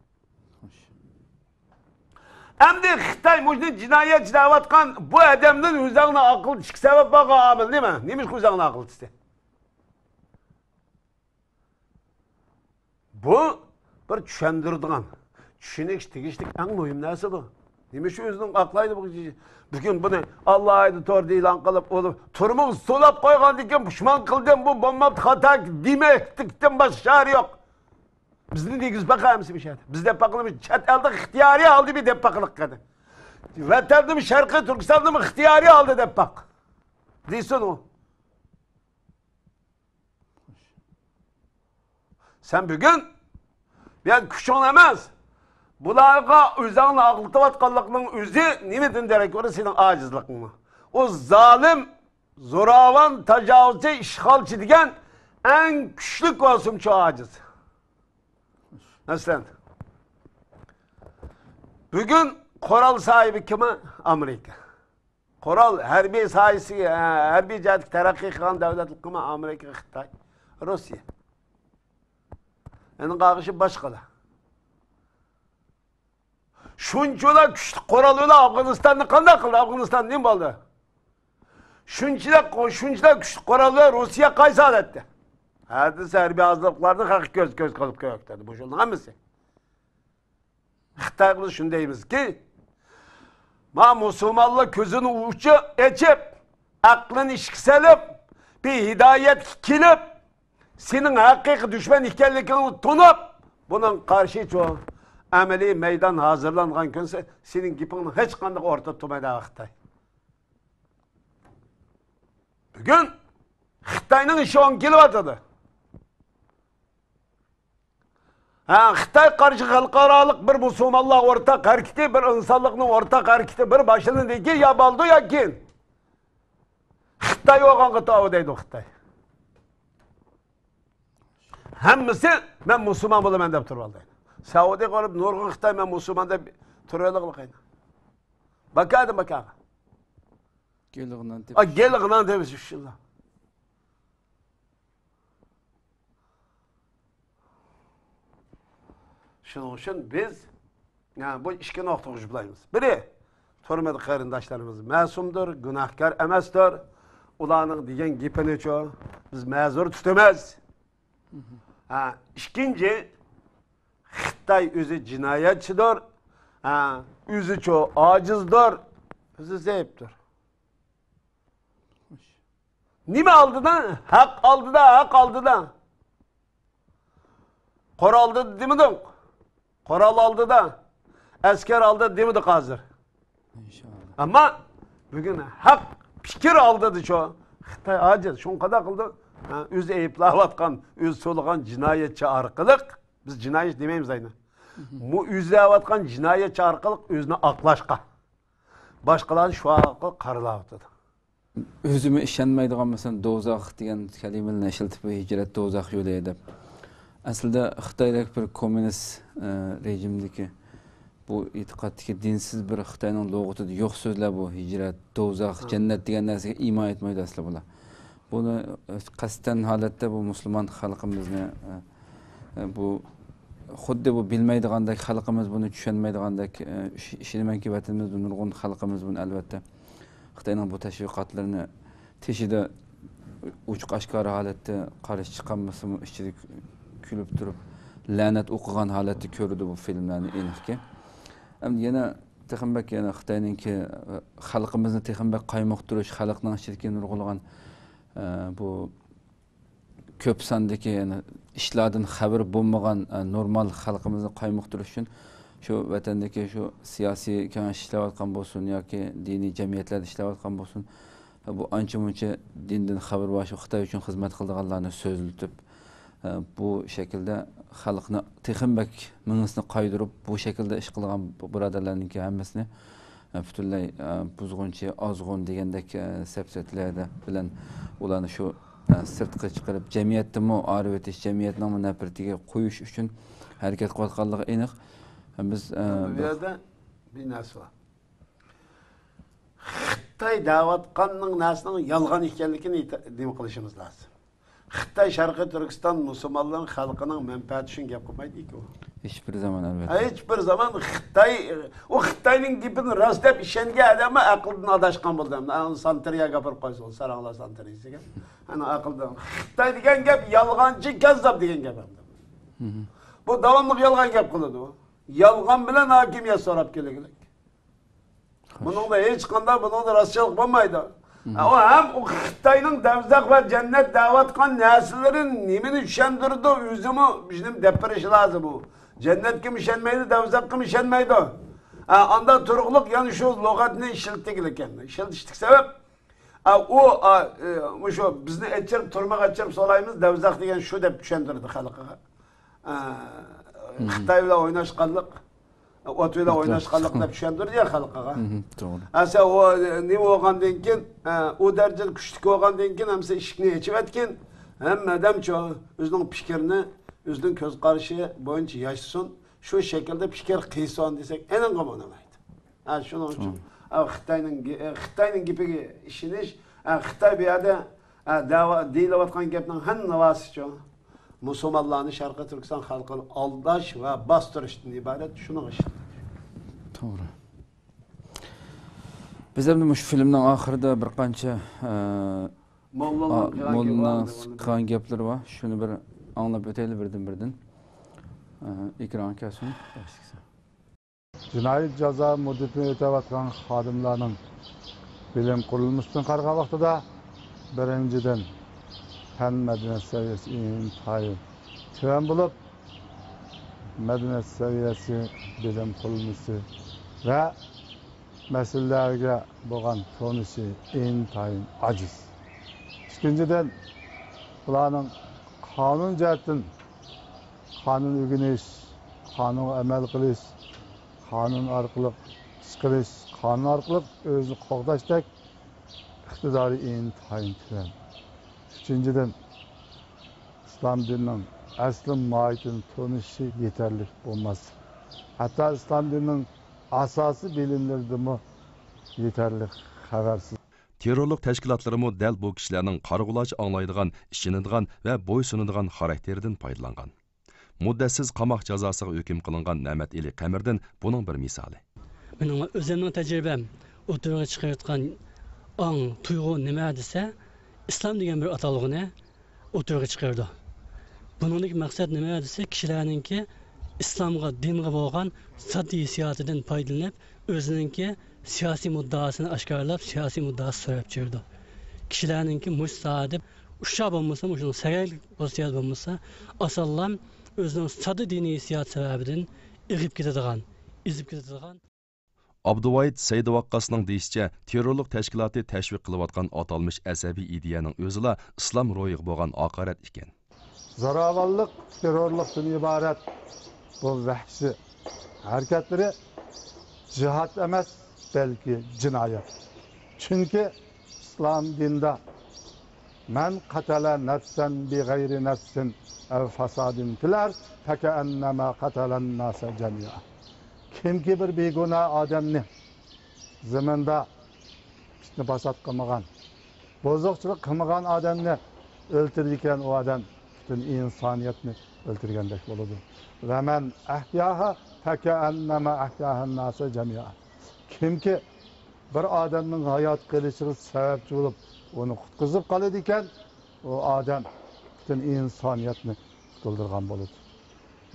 ئەمدى خىتاي مۇشۇنى جىنايەتچى دەۋاتقان بۇ ئادەمدىن ئۆزۈڭنى ئاقلىتىشقا سەۋەب بولغان ئامىل نېمە؟ نېمىشقا ئۆزۈڭنى ئاقلىتىسەن؟ بۇ بىر چۈشەندۈرىدىغان، چۈشىنىش تېگىشلىك ئەڭ مۇھىم نەرسە بۇ. نېمە ئۈچۈن ئۆزىنى ئاقلايدۇ بۇ كىشى؟ بۈگۈن بۇنى ئالاھىدە توردا ئېلان قىلىپ، ئۇنى تۈرمىگە سولاپ قويغاندىن كېيىن پۇشمان قىلدىم، بۇ بولماپتۇ، خاتا دېمەكلىكتىن باشقا چارە يوق. بىزنى دېگۈزۈپ باق ھەممىسى مۇشۇ يەردە. بىز دەپ باقىمىز، چەت ئەلدە ئىختىيارىي ھالدا بىر دەپ باقىلىق قېنى. ۋەتەندىمۇ، شەرقىي تۈركىستاندىمۇ ئىختىيارىي ھالدا دەپ باق. دېسۇن ئۇ. سەن بۈگۈن، بۇ يەردە كۈچۈڭ ئەمەس، بۇلارغا ئۆزۈڭنى ئاقلىتىۋاتقانلىقنىڭ ئۆزى نېمىدىن دېرەك بېرىدۇ؟ سېنىڭ ئاجىزلىقىڭمۇ؟ ئۇ زالىم، زوراۋان، تاجاۋۇزچى، ئىشغالچى دېگەن ئەڭ كۈچلۈك بولسىمۇ شۇ ئاجىز. مەسىلەن، بۈگۈن قورال ساھىبى كىم؟ ئامېرىكا. قورال، ھەربىي ساھەسى، ھەربىي جەھەتتە تەرەققىي قىلغان دۆلەتلەر كىم؟ ئامېرىكا، خىتاي، روسىيە. ئەنە قالغىنى باشقىلار. شۇنچىلا كۈچلۈك قورال بىلەن ئافغانىستاننى قانداق قىلدى؟ ئافغانىستان نېمە بولدى؟ شۇنچىلا، شۇنچىلا كۈچلۈك قورال بىلەن روسىيە قايسى ھالەتتە؟ ھە دېسە، ھەربىي ھازىرلىقلارنى خەققە كۆز، كۆز قىلىپ كۆرۈۋاتىدۇ. بۇ شۇنىڭ ھەممىسى. خىتايغا بىز شۇنى دەيمىزكى، ما مۇسۇلمانلار كۆزىنى ئۇچى ئېچىپ، ئەقلىنى ئىشقا سېلىپ، بىر ھىدايەتكە كېلىپ، سېنىڭ ھەقىقىي دۈشمەن ئىكەنلىكىڭنى تونۇپ، بۇنىڭغا قارشى شۇ ئەمەلىي مەيدان ھازىرلانغان كۈنسى، سېنىڭ گېپىڭنىڭ ھېچقاندىقى ئورتىدا تۇرمايدۇ خىتاي. بۈگۈن خىتاينىڭ ئىشى ئوڭ كېلىۋاتىدۇ. ھە، خىتاي قارشى خەلقئارالىق بىر مۇسۇلمانلار ئورتاق ھەرىكىتى، بىر ئىنسانلىقنىڭ ئورتاق ھەرىكىتى بىر باشلىنىدىكى يا بالدۇ يا كېيىن. خىتاي بولغانغا تاۋا دەيدۇ خىتاي. ھەممىسى مەن مۇسۇلمان بولىمەن دەپ تۇرۇۋالدى. سەئۇدىغا بېرىپ نۇرغۇن خىتاي مەن مۇسۇلمان دەپ تۇرۇۋېلىغلىقايدۇ. باكادىن باكاغا. گېلىغىنان تېپىش. ئا، گېلىغىنان تېپىش، ئىنشاللا. شۇنىڭ ئۈچۈن بىز، يەنى بۇ ئىككى نۇقتىغا ئۇجۇپلايمىز. بىرى، تۈرمىدە قېرىنداشلىرىمىز مەسۇمدۇر، گۇناھكار ئەمەستۇر. ئۇلارنىڭ دېگەن گېپىنىچۇ بىز مەزۇر تۇتىمىز. ھە، ئىككىنچى، خىتاي ئۆزى جىنايەتچىدۇر. ھە، ئۆزىچۇ ئاجىزدۇر، ئۆزى زەئىپتۇر. نېمە ئالدىدا؟ ھەق ئالدىدا، ھەق ئالدىدا. قورال ئالدىدا دېمىدۇق. قورال ئالدىدا، ئەسكەر ئالدىدا دېمىدۇق ھازىر. ئىنشاللا. ئەمما بۈگۈن ھەق پىكىر ئالدىدىچۇ. خىتاي ئاجىز، شۇڭا قانداق قىلدى؟ ھە، ئۆزى ئەيىبلەۋاتقان، ئۆزى سولىغان جىنايەتچى ئارقىلىق، بىز جىنايەت دېمەيمىز ئەينى. مۇ ئۆزلەۋاتقان جىنايەتچى ئارقىلىق ئۆزىنى ئاقلاشقا، باشقىلارنى شۇ ئارقىلىق قارىلاۋاتىدۇ. ئۆزىمۇ ئىشەنمەيدىغان، مەسىلەن، دوزاخ دېگەن كەلىمىلەرنى ئىشلىتىپ، ھىجرەت دوزاخ يولى دەپ. ئەسلىدە خىتايدەك بىر كوممۇنىست، ئە، رېجىمدىكى بۇ ئېتىقادتىكى دىنسىز بىر خىتاينىڭ لۇغىتىدا يوق سۆزلەر بۇ. ھىجرەت، دوزاخ، جەننەت دېگەن نەرسىگە ئىمان ئېيتمايدۇ ئەسلى بۇلار. بۇنى، ئە، قەستەن ھالەتتە بۇ مۇسۇلمان خەلقىمىزنى، ئە، ئە، بۇ خۇددى بۇ بىلمەيدىغاندەك، خەلقىمىز بۇنى چۈشەنمەيدىغاندەك، ئە، ئىش-، ئىشىنىمەنكى، ۋەتىنىمىزدە نۇرغۇن خەلقىمىز بۇنى، ئەلۋەتتە، خىتاينىڭ بۇ تەشۋىقاتلىرىنى تېشىدا ئوچۇق ئاشكارا ھالەتتە قارشى چىقالمىسىمۇ، ئىچىدە كۈلۈپ تۇرۇپ، لەنەت ئوقۇغان ھالەتتە كۆرىدۇ بۇ فىلىملارنى، ئېنىقكى. ئەمدى يەنە تېخىمۇ بەك، يەنە خىتاينىڭكى، ئە، خەلقىمىزنى تېخىمۇ بەك قايمۇقتۇرۇش، خەلقنىڭ ئىچىدىكى نۇرغۇنلىغان، ئە، بۇ كۆپ ساندىكى، يەنى، ئىشلاردىن خەۋىرى بولمىغان، ئە، نورمال خەلقىمىزنى قايمۇقتۇرۇش ئۈچۈن شۇ ۋەتەندىكى شۇ سىياسىي كېڭەش ئىشلەۋاتقان بولسۇن ياكى دىنىي جەمئىيەتلەردە ئىشلەۋاتقان بولسۇن، بۇ ئانچە-مۇنچە دىندىن خەۋىرى بار، شۇ خىتاي ئۈچۈن خىزمەت قىلىدىغانلارنى سۆزلىتىپ، ئە، بۇ شەكىلدە خەلقنى تېخىمۇ بەك مېڭىسىنى قايدۇرۇپ، بۇ شەكىلدە ئىش قىلغان بۇ بۇرادەرلەرنىڭكى ھەممىسىنى ئە، پۈتۈنلەي، ئە، بۇزغۇنچى، ئازغۇن دېگەندەك، ئە، سەپسەتىلەردە بىلەن ئۇلارنى شۇ، ئە، سىرتقا چىقىرىپ، جەمئىيەتتىنمۇ ئايرىۋېتىش، جەمئىيەتنىڭمۇ نەپرىتىگە قويۇش ئۈچۈن ھەرىكەت قىلىۋاتقانلىقى ئېنىق. بىز، ئە، بۇ بىر يەردە بىر نەرسە بار. خىتاي دەۋاتقاننىڭ نەرسىنىڭ يالغان ئىكەنلىكىنى ئېيت-، نېمە قىلىشىمىز لازىم. خىتاي شەرقىي تۈركىستان مۇسۇلمانلىرىنىڭ خەلقىنىڭ مەنپەئەتى ئۈچۈن گەپ قىلمايدۇكى ئۇ. ھېچبىر زامان، ئەلۋەتتە. ھېچبىر زامان خىتاي، ئۇ خىتاينىڭ گېپىنى راست دەپ ئىشەنگەن ئادەممۇ ئەقلىدىن ئاداشقان بولدى. ئەمدى ئانا سانتېرىيەگە ئاپىرىپ قويسىڭىز، ساراڭلار سانتېرىيىسىگە. ئەنە ئەقىلدىن. خىتاي دېگەن گەپ يالغانچى، كەززاپ دېگەن گەپ ئەمدى. بۇ داۋاملىق يالغان گەپ قىلىدۇ. يالغان بىلەن ھاكىمىيەت سوراپ كېلىگۈلۈك. خوش. بۇنىڭدا ھېچقانداق، بۇنىڭدا راستچىللىق بولمايدۇ. ئۇ ھەم ئۇ خىتاينىڭ دەۋزەخ ۋە جەننەت دەۋاتقان نەرسىلىرى نېمىنى چۈشەندۈرىدۇ، ئۆزىمۇ بىزنى دەپ بېرىشى لازىم ئۇ. جەننەتكىمۇ ئىشەنمەيدۇ، دەۋزەخكىمۇ ئىشەنمەيدۇ. ئاندا تۇرۇقلۇق يەنە شۇ لۇغەتنى ئىشلىتىدىكەن. ئىشلىتىشتىكى سەۋەب، ئۇ، مۇشۇ بىزنى ئەچىرىپ، تۈرمىگە ئەچىرىپ سولايمىز، دەۋزەخ دېگەن شۇ دەپ چۈشەندۈرىدۇ خەلقىگە. خىتاي بىلەن ئويناشقانلىق، ئوت بىلەن ئوت بىلەن. ئويناشقانلىق دەپ چۈشەندۈرىدۇ يا خەلقىگە. توغرا. ئەسە ئۇ نېمە بولغاندىن كېيىن، ئۇ دەرىجىدە كۈچلۈك بولغاندىن كېيىن ھەممىسى ئىشىكنى ئېچىۋەتكىن. ھەممە ئادەم شۇ ئۆزىنىڭ پىكرىنى، ئۆزىنىڭ كۆز قارىشى بويىچە ياشىسۇن. شۇ شەكىلدە پىكىر قىلسۇن دېسەك، ئېنىققا بولمايدۇ. ھە، شۇنىڭ ئۈچۈن، ھە، خىتاينىڭ گې-، ئە، خىتاينىڭ گېپىگە ئىشىنىش، ئە، خىتاي بۇ يەردە، ئە، دەۋا-، دېيىلىۋاتقان گەپنىڭ ھەممىسى شۇ. مۇسۇلمانلارنى، شەرقىي تۈركىستان خەلقىنى ئالداش ۋە باستۇرۇشتىن ئىبارەت، شۇنىڭ ئىشى. توغرا. بىز ئەمدى مۇشۇ فىلىمنىڭ ئاخىرىدا بىر قانچە، ئە، موللانىڭ ئا، قىلغان گېپى موللانىڭ بار، قىلغان گەپلىرى بار. شۇنى بىر ئاڭلاپ ئۆتەيلى بىردىن-بىردىن. ئە، ئېكرانغا كەلسۇن. جىنايى جازا مۇددىتىنى ئۆتەۋاتقان خادىملارنىڭ بىلىم قۇرۇلمىسىدىن قارىغان ۋاقتىدا، بىرىنچىدىن، پەن مەدەنىيەت سەۋىيەسى ئىنتايىن تۆۋەن بولۇپ، مەدەنىيەت سەۋىيەسى، بىلىم قۇرۇلمىسى ۋە مەسىلىلەرگە بولغان تونۇشى ئىنتايىن ئاجىز. ئىككىنچىدىن، بۇلارنىڭ قانۇن جەھەتتىن قانۇن ئۆگىنىش، قانۇنغا ئەمەل قىلىش، قانۇن ئارقىلىق ئىش قىلىش، قانۇن ئارقىلىق ئۆزىنى قوغداشتەك ئىقتىدارى ئىنتايىن تۆۋەن. ئۈچىنچىدىن، ئىسلام دىنىنىڭ ئەسلى ماھىيىتىنى تونۇشى يېتەرلىك بولماسلىق، ھەتتا ئىسلام دىنىنىڭ ئاساسىي بىلىملىرىدىنمۇ يېتەرلىك خەۋەرسىز. تېررورلۇق تەشكىلاتلىرىمۇ دەل بۇ كىشىلەرنىڭ قارىغۇلارچە ئاڭلايدىغان، ئىشىنىدىغان ۋە بويسۇنىدىغان خاراكتېرىدىن پايدىلانغان. مۇددەتسىز قاماق جازاسىغا ھۆكۈم قىلىنغان نەمەتئېلى قەمەردىن بۇنىڭ بىر مىسالى. مېنىڭ ئۆزۈمنىڭ تەجرىبەم ئوتتۇرىغا چىقىرىۋاتقان ئاڭ، تۇيغۇ نېمە دېسە، ئىسلام دېگەن بىر ئاتالغۇنى ئوتتۇرىغا چىقىرىدۇ. بۇنىڭدىكى مەقسەت نېمە دېسە، كىشىلەرنىڭكى ئىسلامغا، دىنغا بولغان ساددا ھېسسىياتىدىن پايدىلىنىپ، ئۆزىنىڭكى سىياسىي مۇددىئاسىنى ئاشكارىلاپ، سىياسىي مۇددىئاسى سۆرەپ چۈشۈرىدۇ. كىشىلەرنىڭكى مۇشۇ ساھەدە ئۇششاق بولمىسا، مۇشۇنىڭ سەگەك پوزىتسىيەدە بولمىسا، ئاسانلا ئۆزىنىڭ ساددا دىنىي ھېسسىياتى سەۋەبىدىن ئېغىپ كېتىدىغان، ئېزىپ كېتىدىغان. ئابدۇۋايىت سەيدىۋاققاسنىڭ دېيىشىچە، تېررورلۇق تەشكىلاتى تەشۋىق قىلىۋاتقان ئاتالمىش ئەسەبىي ئىدىيەنىڭ ئۆزىلا ئىسلام روھىغا بولغان ھاقارەت ئىكەن. زوراۋانلىق تېررورلۇقتىن ئىبارەت بۇ ۋەھشىي ھەرىكەتلىرى جىھاد ئەمەس، بەلكى جىنايەت. چۈنكى ئىسلام دىنىدا، مەن قەتەلە نەفسەن بىغەيرى نەفسىن ئەۋ فاسادىن فىل ئەرز فەكەئەننەما قەتەلەن ناسە جەمىئا. كىمكى بىر بىگۇناھ ئادەمنى زېمىندا پىتنە-پاسات قىلمىغان، بۇزۇقچىلىق قىلمىغان ئادەمنى ئۆلتۈرىدىكەن، ئۇ ئادەم پۈتۈن ئىنسانىيەتنى ئۆلتۈرگەندەك بولىدۇ. ۋە مەن ئەھياھا فەكەئەننەما ئەھياھەن ناسە جەمىئا. كىمكى بىر ئادەمنىڭ ھايات قېلىشىغا سەۋەبچى بولۇپ، ئۇنى قۇتقۇزۇپ قالىدىكەن، ئۇ ئادەم پۈتۈن ئىنسانىيەتنى قۇتۇلدۇرغان بولىدۇ.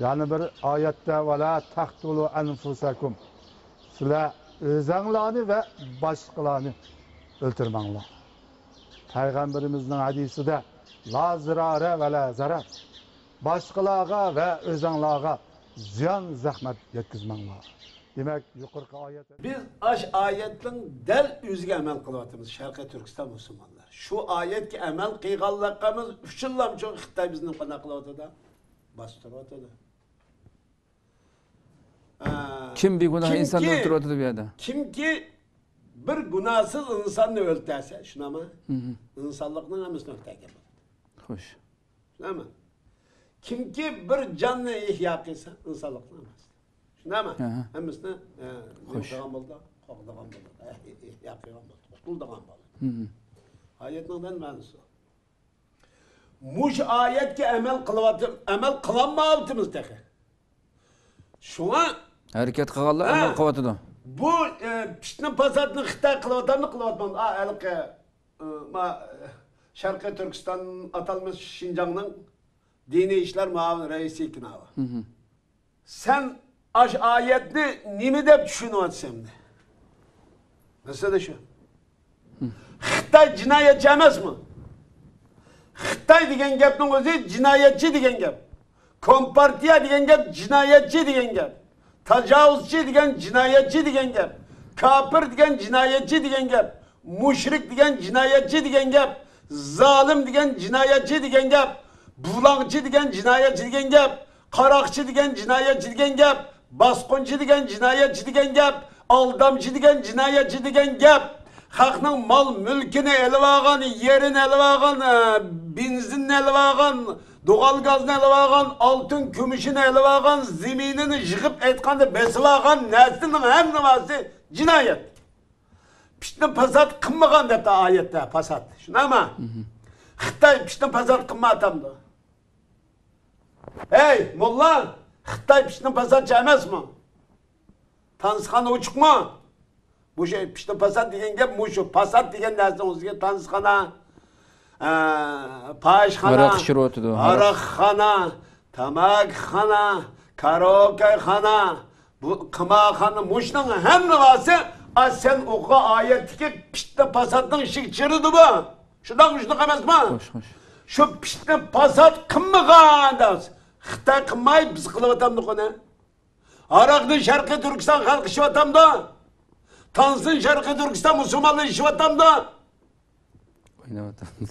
يەنە بىر ئايەتتە، ۋەلا تەقتۇلۇ ئەنفۇسەكۇم، سىلەر ئۆزەڭلارنى ۋە باشقىلارنى ئۆلتۈرمەڭلار. پەيغەمبىرىمىزنىڭ ھەدىسىدە، لا زىرارە ۋەلا زەرەر، باشقىلارغا ۋە ئۆزەڭلارغا زىيان، زەخمەت يەتكۈزمەڭلار. دېمەك، يۇقىرىقى ئايەت. بىز ئاش ئايەتنىڭ دەل ئۆزىگە ئەمەل قىلىۋاتىمىز، شەرقىي تۈركىستان مۇسۇلمانلار. شۇ ئايەتكە ئەمەل قىلغانلىقىمىز ئۈچۈنلام شۇ خىتاي بىزنى قانداق قىلىۋاتىدۇ؟ باستۇرۇۋاتىدۇ. ئە، كىم بىگۇناھ ئىنساننى كىمكى، ئۆلتۈرۈۋاتىدۇ بۇ يەردە؟ كىمكى بىر گۇناھسىز ئىنساننى ئۆلتۈرسە، شۇنداقمۇ؟ مم. ئىنسانلىقنىڭ ھەممىسىنى ئۆلتۈرگەن بولىدۇ. خوش. شۇنداقمۇ؟ كىمكى بىر جاننى ئىھيا قىلسا، ئىنسانلىقنىڭ ھەممىسى. شۇنداقمۇ؟ ئەھە. ھەممىسىنى، ئە، نېمە خوش. قىلغان بولىدۇ؟ قوغدىغان بولىدۇ. ئە، ئىھيا قىلغان بولىدۇ. قۇتۇلدۇرغان بولىدۇ. مم. ئايەتنىڭ دەل مەنىسى ئۇ. مۇشۇ ئايەتكە ئەمەل قىلىۋاتىم-، ئەمەل قىلالمايۋاتىمىز تېخى. شۇڭا ھەرىكەت قىلغانلار ھە. ئەمەل قىلىۋاتىدۇ. بۇ، ئە، پىتنە پاساتنى خىتاي قىلىۋاتامدۇ، قىلىۋاتمامدۇ؟ ئا، ھېلىقى، ئە، ما-، شەرقىي تۈركىستان ئاتالمىش شىنجاڭنىڭ دىنىي ئىشلار مۇئاۋىن رەئىسى ئىكەن ئاۋۇ. مم. سەن ئاش ئايەتنى نېمە دەپ چۈشىنىۋاتىسەن ئەمدى؟ مەسىلە شۇ. مم. خىتاي جىنايەتچى ئەمەسمۇ؟ خىتاي دېگەن گەپنىڭ ئۆزى جىنايەتچى دېگەن گەپ. كومپارتىيە دېگەن گەپ جىنايەتچى دېگەن گەپ. تاجاۋۇزچى دېگەن جىنايەتچى دېگەن گەپ. كاپىر دېگەن جىنايەتچى دېگەن گەپ. مۇشرىك دېگەن جىنايەتچى دېگەن گەپ. زالىم دېگەن جىنايەتچى دېگەن گەپ. بۇلاڭچى دېگەن جىنايەتچى دېگەن گەپ. قاراقچى دېگەن جىنايەتچى دېگەن گەپ. باسقۇنچى دېگەن جىنايەتچى دېگەن گەپ. ئالدامچى دېگەن جىنايەتچى دېگەن گەپ. خەقنىڭ مال مۈلكىنى ئېلىۋالغان، يېرىنى ئېلىۋالغان، ئە، بېنزىننى ئېلىۋالغان، دوغال گازنى ئېلىۋالغان، ئالتۇن كۈمۈشىنى ئېلىۋالغان، زېمىنىنى يىغىپ ئېيتقاندا بېسىۋالغان نەرسىنىڭ ھەممىسى جىنايەت. پىتنە پاسات قىلمىغان دەپتۇ ئايەتتە پاسات. شۇنداقمۇ؟ خىتاي پىتنە پاسات قىلمايۋاتامدۇ؟ ھەي، موللا، خىتاي پىتنە پاساتچى ئەمەسمۇ؟ تانسىخانا ئوچۇقمۇ؟ مۇشۇ پىتنە پاسات دېگەن گەپ مۇشۇ. پاسات دېگەن نەرسىنىڭ ئۆزىگە تانسىخانا، ئە، پاھىشخانا، ھاراق ئىچىرىۋاتىدۇ، ھاراق. ھاراقخانا، تاماكىخانا، كارائوكېخانا، بۇ قىمارخانا، مۇشۇنىڭ ھەممىسى، ئا، سەن ئوقۇغان ئايەتتىكى پىتنە پاساتنىڭ ئىچىگە كىرىدۇ بۇ. شۇنداقمۇ، شۇنداق ئەمەسمۇ؟ خوش، خوش. شۇ پىتنە پاسات قىلمىغان دەپ، خىتاي قىلماي، بىز قىلىۋاتامدۇق ئۇنى. ھاراقنى شەرقىي تۈركىستان خەلقى ئىچىۋاتامدۇ؟ تانسىنى شەرقىي تۈركىستان مۇسۇلمانلىرى ئىچىۋاتامدۇ؟ ئويناۋاتامدۇ؟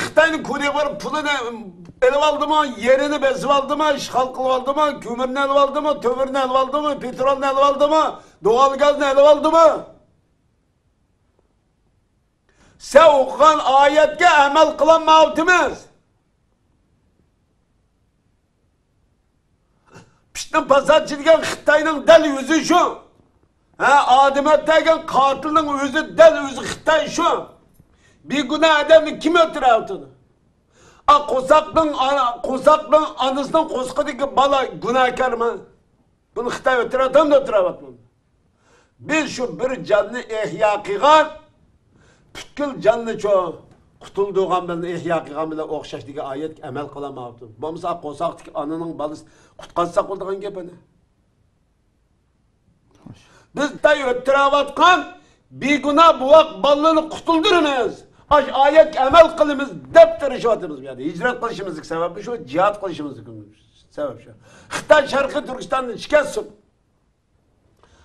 خىتاينىڭ كۇنى بار پۇلىنى ئېلىۋالدىمۇ، يېرىنى بېسىۋالدىمۇ، ئىشغال قىلىۋالدىمۇ، كۆمۈرنى ئېلىۋالدىمۇ، تۆمۈرنى ئېلىۋالدىمۇ، پېترولنى ئېلىۋالدىمۇ، دوغال گازنى ئېلىۋالدىمۇ؟ سەن ئوقۇغان ئايەتكە ئەمەل قىلالمايۋاتىمىز. پىتنە پاساتچى دېگەن خىتاينىڭ دەل ئۆزى شۇ. ھە، ئادەم ئۆلتۈرگەن قاتىلنىڭ ئۆزى دەل ئۆزى خىتاي شۇ. بىگۇناھ ئادەمنى كىم ئۆلتۈرۈۋاتىدۇ؟ ئا، قورساقنىڭ ئانا-، قورساقنىڭ ئانىسىنىڭ قورسىقىدىكى بالا گۇناھكارمۇ؟ بۇنى خىتاي ئۆلتۈرۈۋاتامدۇ، ئۆلتۈرۈۋاتمامدۇ؟ بىز شۇ بىر جاننى ئېھيا قىلغان، پۈتكۈل جاننى شۇ قۇتۇلدۇرغان بىلەن، ئېھيا قىلغان بىلەن ئوخشاش دېگەن ئايەتكە ئەمەل قىلالمايۋاتىمىز. بولمىسا قورساقتىكى ئانىنىڭ بالىسى قۇتقازساق بولىدىغان گەپ ئەنە. بىز خىتاي ئۆلتۈرۈۋاتقان بىگۇناھ بوۋاق بالىلارنى قۇتۇلدۇرىمىز، ئاش ئايەتكە ئەمەل قىلىمىز دەپ تىرىشىۋاتىمىز بۇ يەردە. ھىجرەت قىلىشىمىزنىڭ سەۋەبى شۇ، جىھاد قىلىشىمىزنىڭ سەۋەبى شۇ. خىتاي شەرقىي تۈركىستاننى شىكەست سۇن.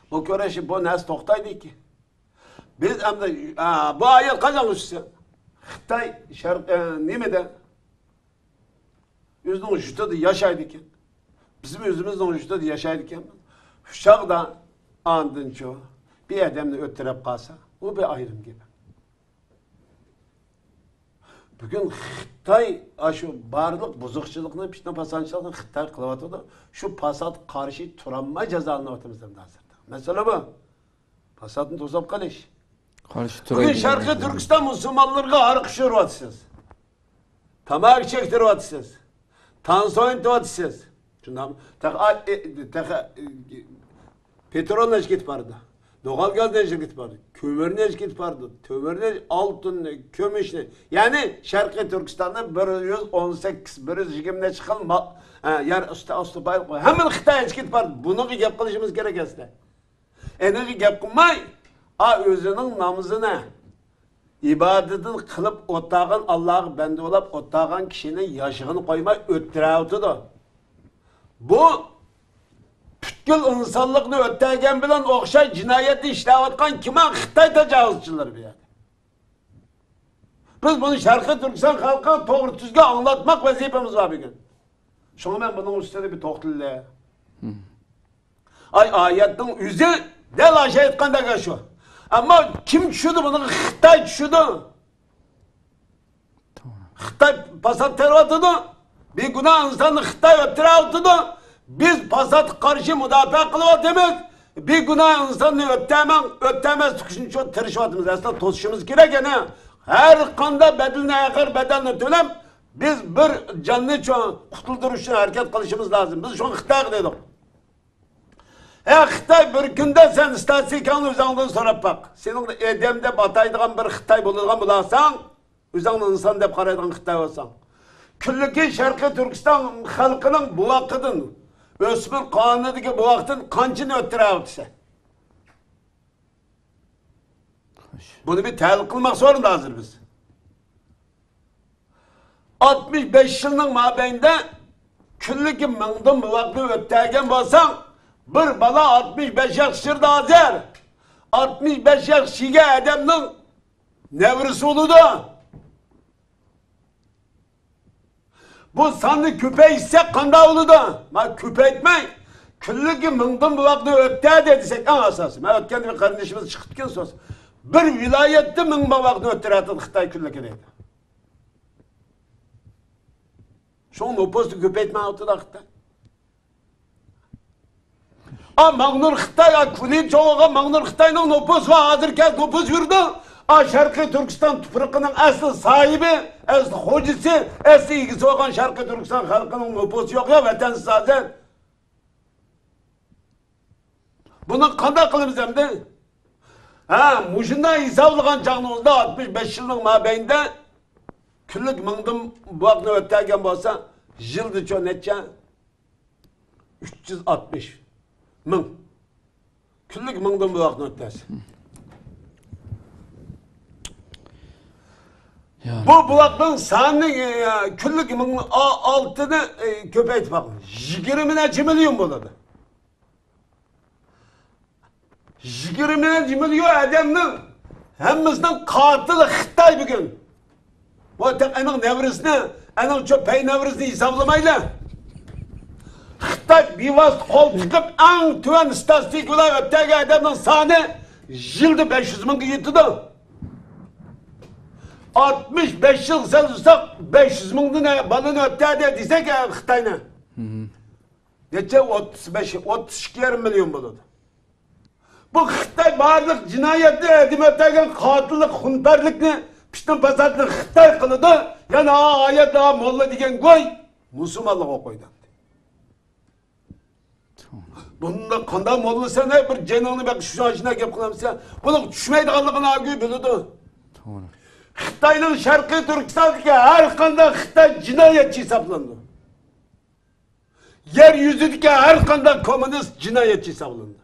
بۇ كۈرەش، بۇ نەرسە توختايدىكەن. بىز ئەمدى، ئا، بۇ ئايەت قاچانغا چۈشسە، خىتاي شەرق، ئە، نېمىدە؟ ئۆزىنىڭ يۇرتىدا ياشايدىكەن. بىزمۇ ئۆزىمىزنىڭ يۇرتىدا ياشايدىكەنمىز. شۇ چاغدا ئاندىنچۇ بىر ئادەمنى ئۆلتۈرۈپ قالسا، ئۇ بىر ئايرىم گەپ. بۈگۈن خىتاي ئاشۇ بارلىق بۇزۇقچىلىقنى، پىتنە پاساتچىلىقنى خىتاي قىلىۋاتىدۇ. شۇ پاساتقا قارشى تۇرالماي جازالىنىۋاتىمىز ئەمدى ھازىردا. مەسىلە بۇ. پاساتنى توساپ قېلىش. قارشى بۈگۈن تۇرايلى شەرقىي دېگەن تۈركىستان مۇسۇلمانلىرىغا ھاراق ئىچۈرۈۋاتىسىز. تاماكا چەكتۈرۈۋاتىسىز. تانسا ئوينىتىۋاتىسىز. شۇنداقمۇ؟ تېخى، ئا، ئې، تېخى، ئې، پېترول نەچچە كېتىپ بارىدۇ؟ دوغال گاز نەچچە كېتىپ بارىدۇ؟ كۆمۈر نەچچە كېتىپ بارىدۇ؟ تۆمۈرنى، ئالتۇننى، كۈمۈشنى. يەنى شەرقىي تۈركىستاندا بىر يۈز ئون سەككىز، بىر يۈز يىگىرمە نەچچە خىل مال، ئە، يەر ئۈستى ئاستى بايلىق بار. ھەممىنى خىتاي ئېلىپ كېتىپ بارىدۇ. بۇنىڭغا گەپ قىلىشىمىز كېرەك ئەسلى. ئېنىقى گەپ قىلماي، ئا، ئۆزىنىڭ نامىزىنى، ئىبادىتىنى قىلىپ ئولتۇرغان، ئاللاغا بەندە بولاپ ئولتۇرغان كىشىنى ياشىغىنى قويماي ئۆلتۈرۈۋاتىدۇ. بۇ پۈتكۈل ئىنسانلىقنى ئۆلتۈرگەن بىلەن ئوخشاش جىنايەتنى ئىشلەۋاتقان كىم؟ خىتاي تاجاۋۇزچىلىرى بۇ يەردە. بىز بۇنى شەرقىي تۈركىستان خەلقىگە توغرا تۈزگە ئاڭلاتماق ۋەزىپىمىز بار بۈگۈن. شۇڭا مەن بۇنىڭ ئۈستىدە بىر توختىلىپ. ئاي، ئايەتنىڭ ئۆزى دەل ئاشۇ ئېيتقاندەك شۇ. ئەمما كىم چۈشىدۇ بۇنىڭغا؟ خىتاي چۈشىدۇ. خىتاي پاسات تېرىۋاتىدۇ. بىگۇناھ ئىنساننى خىتاي ئۆلتۈرۈۋاتىدۇ. بىز پاساتقا قارشى مۇداپىئە قىلىۋاتىمىز. بىگۇناھ ئىنساننى ئۆلتۈرمەڭ، ئۆلتۈرمەسلىك ئۈچۈن شۇ تىرىشىۋاتىمىز. ئەسلى توسۇشىمىز كېرەك يەنە. ھەر قانداق بەدەلنى، ئېغىر بەدەلنى تۆلەپ، بىز بىر جاننى شۇ قۇتۇلدۇرۇش ئۈچۈن ھەرىكەت قىلىشىمىز لازىم. بىز شۇڭا خىتايغا دېدۇق. ھە، خىتاي، بىر كۈندە سەن ئىستاتىستىكاڭنى ئۆزۈڭدىن سوراپ باق. سېنىڭ ئادەم دەپ ئاتايدىغان بىر خىتاي بولىدىغان بولساڭ، ئۆزۈڭنى ئىنسان دەپ قارايدىغان خىتاي بولساڭ، كۈنلۈكى شەرقىي تۈركىستان خەلقىنىڭ بوۋاقىدىن، ئۆسمۈر قانىدىكى بوۋاقتىن قانچىنى ئۆلتۈرۈۋاتىسەن؟ بۇنى بىر تەھلىل قىلماقچى بولىمىز ھازىر بىز. ئاتمىش بەش يىلنىڭ مابەينىدە كۈنلۈكى مىڭدىن بۇ ۋاقىتنى ئۆتتۈرگەن بولساڭ، بىر بالا ئاتمىش بەش ياش ئىچىدە ھازىر. ئاتمىش بەش ياش ئىچىدە ئادەمنىڭ نەۋرىسى بولىدۇ. بۇ ساننى كۆپەيتسەك قانداق بولىدۇ؟ ما كۆپەيتمەي، كۈنلۈكى مىڭدىن بۇ ۋاقىتنى ئۆتتۈردى دېسەك ئەڭ ئاساسىي. مەن ئۆتكەندە بىر قېرىندىشىمىز چىقىپتىكەن سۆز. بىر ۋىلايەتتە مىڭ بۇ ۋاقىتنى ئۆتتۈرەتتى خىتاي كۈنلۈكى دەيدۇ. شۇڭا نوپۇسنى كۆپەيتمەي ئوتتۇرىدا خىتاي. ئا، ماڭنۇر خىتاي، ئا، كۈنى چوغىغا ماڭنۇر خىتاينىڭ نوپۇسى بار، ھازىر كەل نوپۇس يۈرىدۇ. ئا، شەرقىي تۈركىستان تۇپرىقىنىڭ ئەسلى ساھىبى، ئەسلى خوجىسى، ئەسلى ئىگىسى بولغان شەرقىي تۈركىستان خەلقىنىڭ نوپۇسى يوق يا، ۋەتەنسىز ھازىر. بۇنى قانداق قىلىمىز ئەمدى؟ ھە، مۇشۇنداق ھېسابلىغان چاغنىڭىزدا ئاتمىش بەش يىلنىڭ مابەينىدە كۈنلۈك مىڭدىن بۇ ۋاقىتنى ئۆتتۈرگەن بولسا، يىلدىچۇ نەچچە؟ ئۈچ يۈز ئاتمىش مىڭ. كۈنلۈك مىڭدىن بۇ ۋاقىتنى ئۆتتۈرسە. يا. بۇ بۇلاقنىڭ سانى، ئە، كۈنلۈك مىڭ ئا-، ئالتىنى، ئە، كۆپەيتىپ باقىڭ. يىگىرمە نەچچە مىليون بولىدۇ. يىگىرمە نەچچە مىليون ئادەمنىڭ ھەممىسىنىڭ قاتىلى خىتاي بۈگۈن. بۇ تېخى ئېنىڭ نەۋرىسىنى، ئېنىڭ چوپەي نەۋرىسىنى ھېسابلىمايلى. خىتاي بىۋاسىتە قول تىقىپ، ئەڭ تۆۋەن ستاتىستىكا بىلەن ئۆتتۈرگەن ئادەمنىڭ سانى يىلدا بەش يۈز مىڭغا يېتىدۇ. ئاتمىش بەش يىل سەل تۇرساق، بەش يۈز مىڭدىن بالىنى ئۆتتۈردى دېسەك، خىتاينى. نەچچە؟ ئوتتۇز بەش، ئوتتۇز ئىككى يېرىم مىليون بولىدۇ. بۇ خىتاي بارلىق جىنايەتنى، ئادەم ئۆلتۈرگەن قاتىللىق، خۇنپەرلىكنى، پىتنە پاساتنى خىتاي قىلىدۇ. يەنە ئا ئايەت، ئا موللا دېگەن گوي مۇسۇلمانلارغا قويدى. بۇنداق قانداق موللا سەن، ھەي، بىر جېنىڭنى بەك شۇ ئاشۇنداق گەپ قىلامسەن؟ بۇنىڭ چۈشمەيدىغانلىقىنى ئاگۇ بىلىدۇ. توغرا. خىتاينىڭ شەرقىي تۈركىستاندىكى ھەر قانداق خىتاي جىنايەتچى ھېسابلىنىدۇ. يەر يۈزىدىكى ھەر قانداق كوممۇنىست جىنايەتچى ھېسابلىنىدۇ.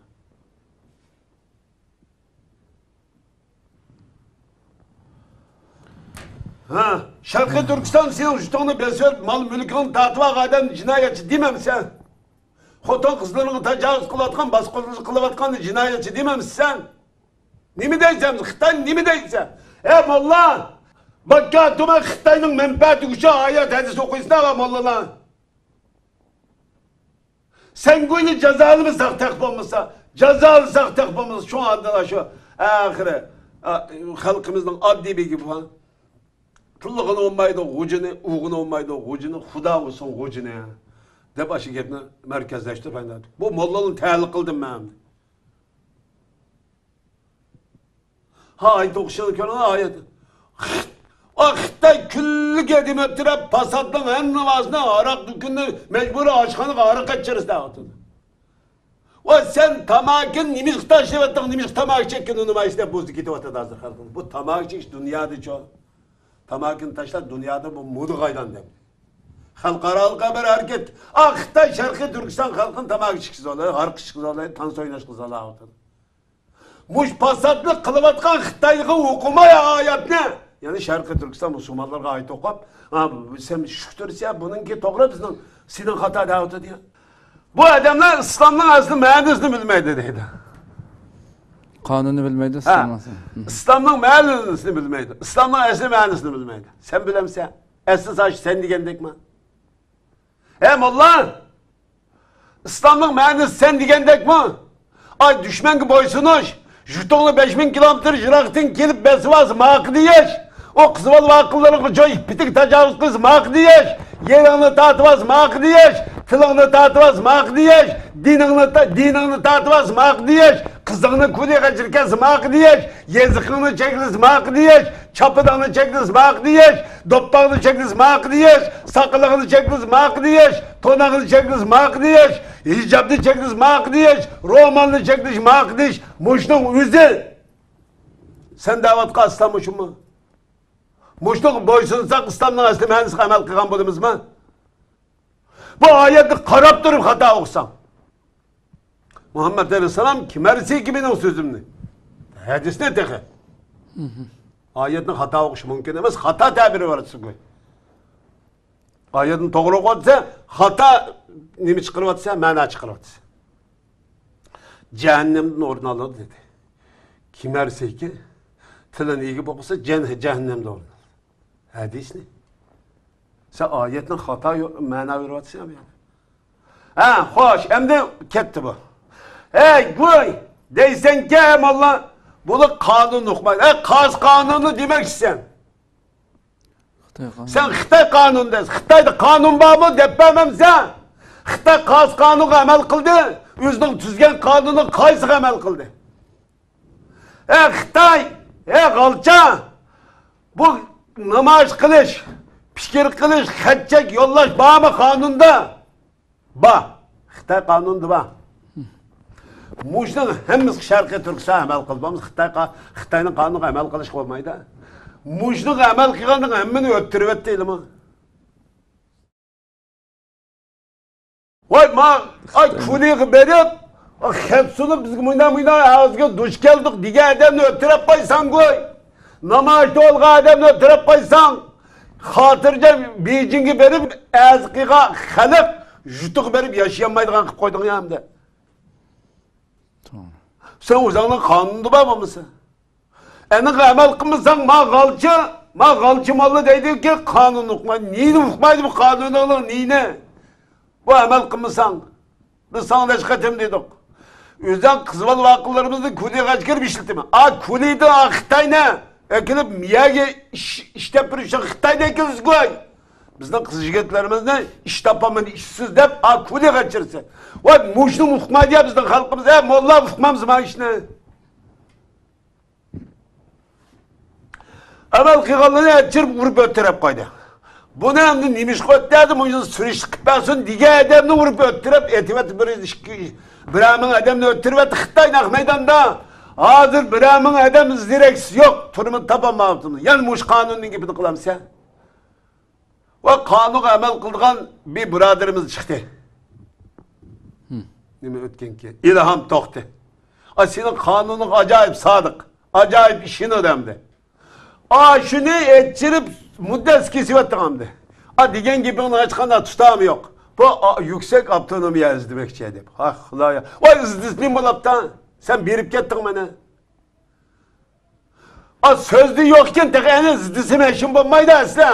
ھە، شەرقىي تۈركىستان سېنىڭ يۇرتۇڭنى بېسىۋېلىپ، مال مۈلكۈڭنى تارتىۋالغان ئادەم جىنايەتچى دېمەمسەن؟ خوتۇن قىزلىرىڭغا تاجاۋۇز قىلىۋاتقان، باسقۇنچىلىق قىلىۋاتقاننى جىنايەتچى دېمەمسەن؟ نېمە دەيسەن؟ خىتاينى نېمە دەيسەن؟ ئە موللا، بەككە تۇمەن خىتاينىڭ مەنپەئەتىگە ئۇچراپ ئايەت ھەدىس ئوقۇيسىلەر ۋە موللىلار. سەن گويا جازالىمىساق تەق بولمىسا، جازالىساق تەق بولمىسا، شۇڭا ئاندىن شۇ ئاخىرى، ئا، خەلقىمىزنىڭ ئاددىي بىر گېپى بار. تىللىغىنى بولمايدۇ غۇجىنى، ئۇرغىنى بولمايدۇ غۇجىنى، خۇدا ئۇرسۇن غۇجىنى، دەپ ئاشۇ گەپنى مەركەزلەشتۈرۈپ ئايلاندۇردى. بۇ موللىنى تەلىق قىلدىم مەن. ھا، ئايەت ئوقۇشىنى كۆرۈڭ، ئايەت. ئا، خىتاي كۈنلۈكى دېمەپتۇ، پاساتنىڭ ھەممە نامازىنى ھاراق دۇكىنىنى مەجبۇرىي ئاشخانىغا ھاراق ئىچىرىسىز دەۋاتىدۇ. ۋە سەن تاماكىنى نېمىشقا تاشلىۋەتتىڭ، نېمىشقا تاماكا چەككىنى نېمە ئىشلەپ بوزۇپ كېتىۋاتىدۇ ھازىر خەلقىمىز. بۇ تاماكا چېكىش دۇنيادىچۇ. تاماكىنى تاشلاپ دۇنيادا بۇ مودىغا ئايلاندى. خەلقئارالىق بىر ھەرىكەت. ئا، خىتاي شەرقىي تۈركىستان خەلقىنى تاماكا چېكىشكە زورلايدۇ، ھاراق ئىچىشكە زورلايدۇ، تانسا ئويناشقا زورلاۋاتىدۇ. مۇشۇ پاساتلىق قىلىۋاتقان خىتايغا ئوقۇماي ئايەتنى. يەنى شەرقىي تۈركىستان مۇسۇلمانلارغا ئايەت ئوقۇپ، ھا، سەن شۈكتۈرسە، بۇنىڭكى توغرا، بىزنىڭ، سېنىڭ خاتا دەۋاتىدۇ يا. بۇ ئادەملەر ئىسلامنىڭ ئەسلى مەنىسىنى بىلمەيدۇ دەيدۇ. قانۇننى بىلمەيدۇ، ھە، ئىسلامنىڭ ئەسلى. ئىسلامنىڭ مەنىسىنى بىلمەيدۇ. ئىسلامنىڭ ئەسلى مەنىسىنى بىلمەيدۇ. سەن بىلەمسەن؟ ئەسلى ساش سەن دېگەندەكمۇ؟ ھە، موللا! ئىسلامنىڭ مەنىسى سەن دېگەندەكمۇ؟ ئاي، دۈشمەنگە بويسۇنۇش، يۇرتۇڭنى بەش مىڭ كىلومېتىر يىراقتىن كېلىپ بېسىۋالسا ماقا دېيىش، ئۇ قىز بالا ۋاقىللىرىغا جوي پىتىك تاجاۋۇز قىلسا ماقا دېيىش، يېرىڭنى تارتىۋالسا ماقا دېيىش، تىلىڭنى تارتىۋالسا ماقا دېيىش، دىنىڭنى تا-، دىنىڭنى تارتىۋالسا ماقا دېيىش، قىزىڭنى كۇلىغا ئەجىر كەلسە ماقا دېيىش، يېزىقىڭنى چەكلىسە ماقا دېيىش، چاپىنىڭنى چەكلىسە ماقا دېيىش، دوپپاڭنى چەكلىسە ماقا دېيىش، ساقىلىڭنى چەكلىسە ماقا دېيىش، توناڭنى چەكلىسە ماقا دېيىش، ھىجابنى چەكلىسە ماقا دېيىش، رومالنى چەكلىسە ماقا دېيىش، مۇشۇنىڭ ئۆزى سەن دەۋاتقان ئىسلام مۇشۇمۇ؟ مۇشۇنىڭغا بويسۇنساق، ئىسلامنىڭ ئەسلى مەنىسىگە ئەمەل قىلغان بولىمىزمۇ؟ بۇ ئايەتنى قاراپ تۇرۇپ خاتا ئوقۇساڭ. مۇھەممەد ئەلەيھىسسالام كىمەرسىكى مېنىڭ سۆزۈمنى. ھەدىسنى تېخى. ئايەتنى خاتا ئوقۇش مۇمكىن ئەمەس، خاتا تەبىر بېرىۋاتىسىز گوي. ئايەتنى توغرا ئوقۇۋاتسا، خاتا نېمە چىقىرىۋاتسا، مەنا چىقىرىۋاتسا. جەھەننەمدىن ئورۇن ئالىدۇ دېدى. كىم ھەرسىكى تىلىنى ئېگىپ ئوقۇسا، جەن-، جەھەننەمدە ئورۇن ئالىدۇ. ھەدىسنى. سەن ئايەتنى خاتا يو-، مەنا بېرىۋاتىسەن بۇ يەردە. ھە، خوش، ئەمدى كەتتى بۇ. ھەي، گۇي، دەيسەنكى، موللا، بۇلار قانۇن ئۇقمايدۇ. ھەي، قاز قانۇنى دېمەكچىسەن. خىتاي قانۇنى. سەن خىتاي قانۇنى دەيسەن. خىتايدا قانۇن بارمۇ دەپ بەرمەمسەن. خىتاي قاز قانۇنغا ئەمەل قىلدى، ئۆزىنىڭ تۈزگەن قانۇنىغا قايسىغا ئەمەل قىلدى؟ ئە خىتاي، ئە غالچا، بۇ نامايىش قىلىش، پىكىر قىلىش، خەت چەك يوللاش بارمۇ قانۇندا؟ بار. خىتاي قانۇنىدا بار. مۇشۇنىڭ ھەممىسى شەرقىي تۈركىستان ئەمەل قىلىدۇ. خىتاي قا-، خىتاينىڭ قانۇنىغا ئەمەل قىلىشقا بولمايدۇ. مۇشۇنىڭغا ئەمەل قىلغاننىڭ ھەممىنى ئۆتتۈرۈۋەتتى ھېلىمۇ. ۋاي، ما، ئاي، كۇلىغا بېرىپ، خەت سۇنۇپ، بىزگە مۇنداق، مۇنداق ھازىرغا دۇچ كەلدۇق دېگەن ئادەمنى ئۆلتۈرۈپ قويساڭ گۇي. نامايىشتا بولغان ئادەمنى ئۆلتۈرۈپ قويساڭ، خاتىرجەم بېيجىڭگە بېرىپ، ئەرز قىلغان خەلق يۇرتىغا بېرىپ ياشىيالمايدىغان قىلىپ قويدۇڭ يا ئەمدى. توغرا. سەن ئۆزۈڭنىڭ قانۇنىدا بار بولمىسا. ئەنىڭغا ئەمەل قىلمىساڭ، ما غالچى، ما غالچى موللا دەيدۇكى، قانۇن ئۇقمايدۇ. نېنى ئۇقمايدۇ بۇ قانۇنىڭنىڭ، نېنى؟ بۇ ئەمەل قىلمىساڭ، بىز ساڭا نەچچە قېتىم دېدۇق. ئۆزۈڭ قىز بالا ۋاقىتلىرىمىزدا كۇلىغا ئەكىرىپ ئىشلىتىمەن. ئا كۇلىدا ئا خىتاينى ئەكىلىپ، مىيەگە ئىش، ئىشلەپ بېرىشنى خىتايدا ئەكىلىسىز گۇي. بىزنىڭ قىز يىگىتلىرىمىزنى ئىش تاپالمىدى، ئىشسىز دەپ، ئا كۇلىغا ئەكىرسە. ۋاي، مۇشۇنى ئۇقمايدۇ يا بىزنىڭ خەلقىمىز. ھە، موللا ئۇقمامسىز ما ئىشنى؟ ئەمەل قىلغانلىرىنى ئەچىرىپ ئۇرۇپ ئۆلتۈرۈپ قويدى. بۇنى ئەمدى نېمىشقا ئۆلتۈردى، مۇشۇ سۈرۈشتە قىلىپ بەرسۇن دېگەن ئادەمنى ئۇرۇپ ئۆلتۈرۈپ، ئېتىۋەتتى بىر ئىككى، بىرەر مىڭ ئادەمنى ئۆلتۈرۈۋەتتى خىتاي نەق مەيداندا. ھازىر بىرەر مىڭ ئادەم ئىز دېرەكسىز يوق، تۈرمىدە تاپالمايۋاتىمىز. يەنە مۇشۇ قانۇننىڭ گېپىنى قىلامسەن؟ ۋە قانۇنغا ئەمەل قىلىدىغان بىر بۇرادىرىمىز چىقتى. نېمە ئۆتكەنكى؟ ئىلھام توختى. ئا، سېنىڭ قانۇنۇڭ ئاجايىپ سادىق، ئاجايىپ ئىشىنىدۇ ئەمدى. ئا، شۇنى ئېچىرىپ مۇددەت كېسىۋەتتىڭ ئەمدى. ئا، دېگەن گېپىڭنىڭ ھېچقانداق تۇتامى يوق. بۇ، ئا، يۈكسەك ئاپتونومىيە ئىزدىمەكچى دەپ. ھا، خۇدايا. ۋاي، ئىزدىسىمۇ بولاپتۇ. سەن بېرىپ كەتتىڭ مانا. ئا، سۆزدە يوقكەن تېخى، ئەنە ئىزدىسىمۇ ھېچنېمە بولمايدۇ ئەسلى.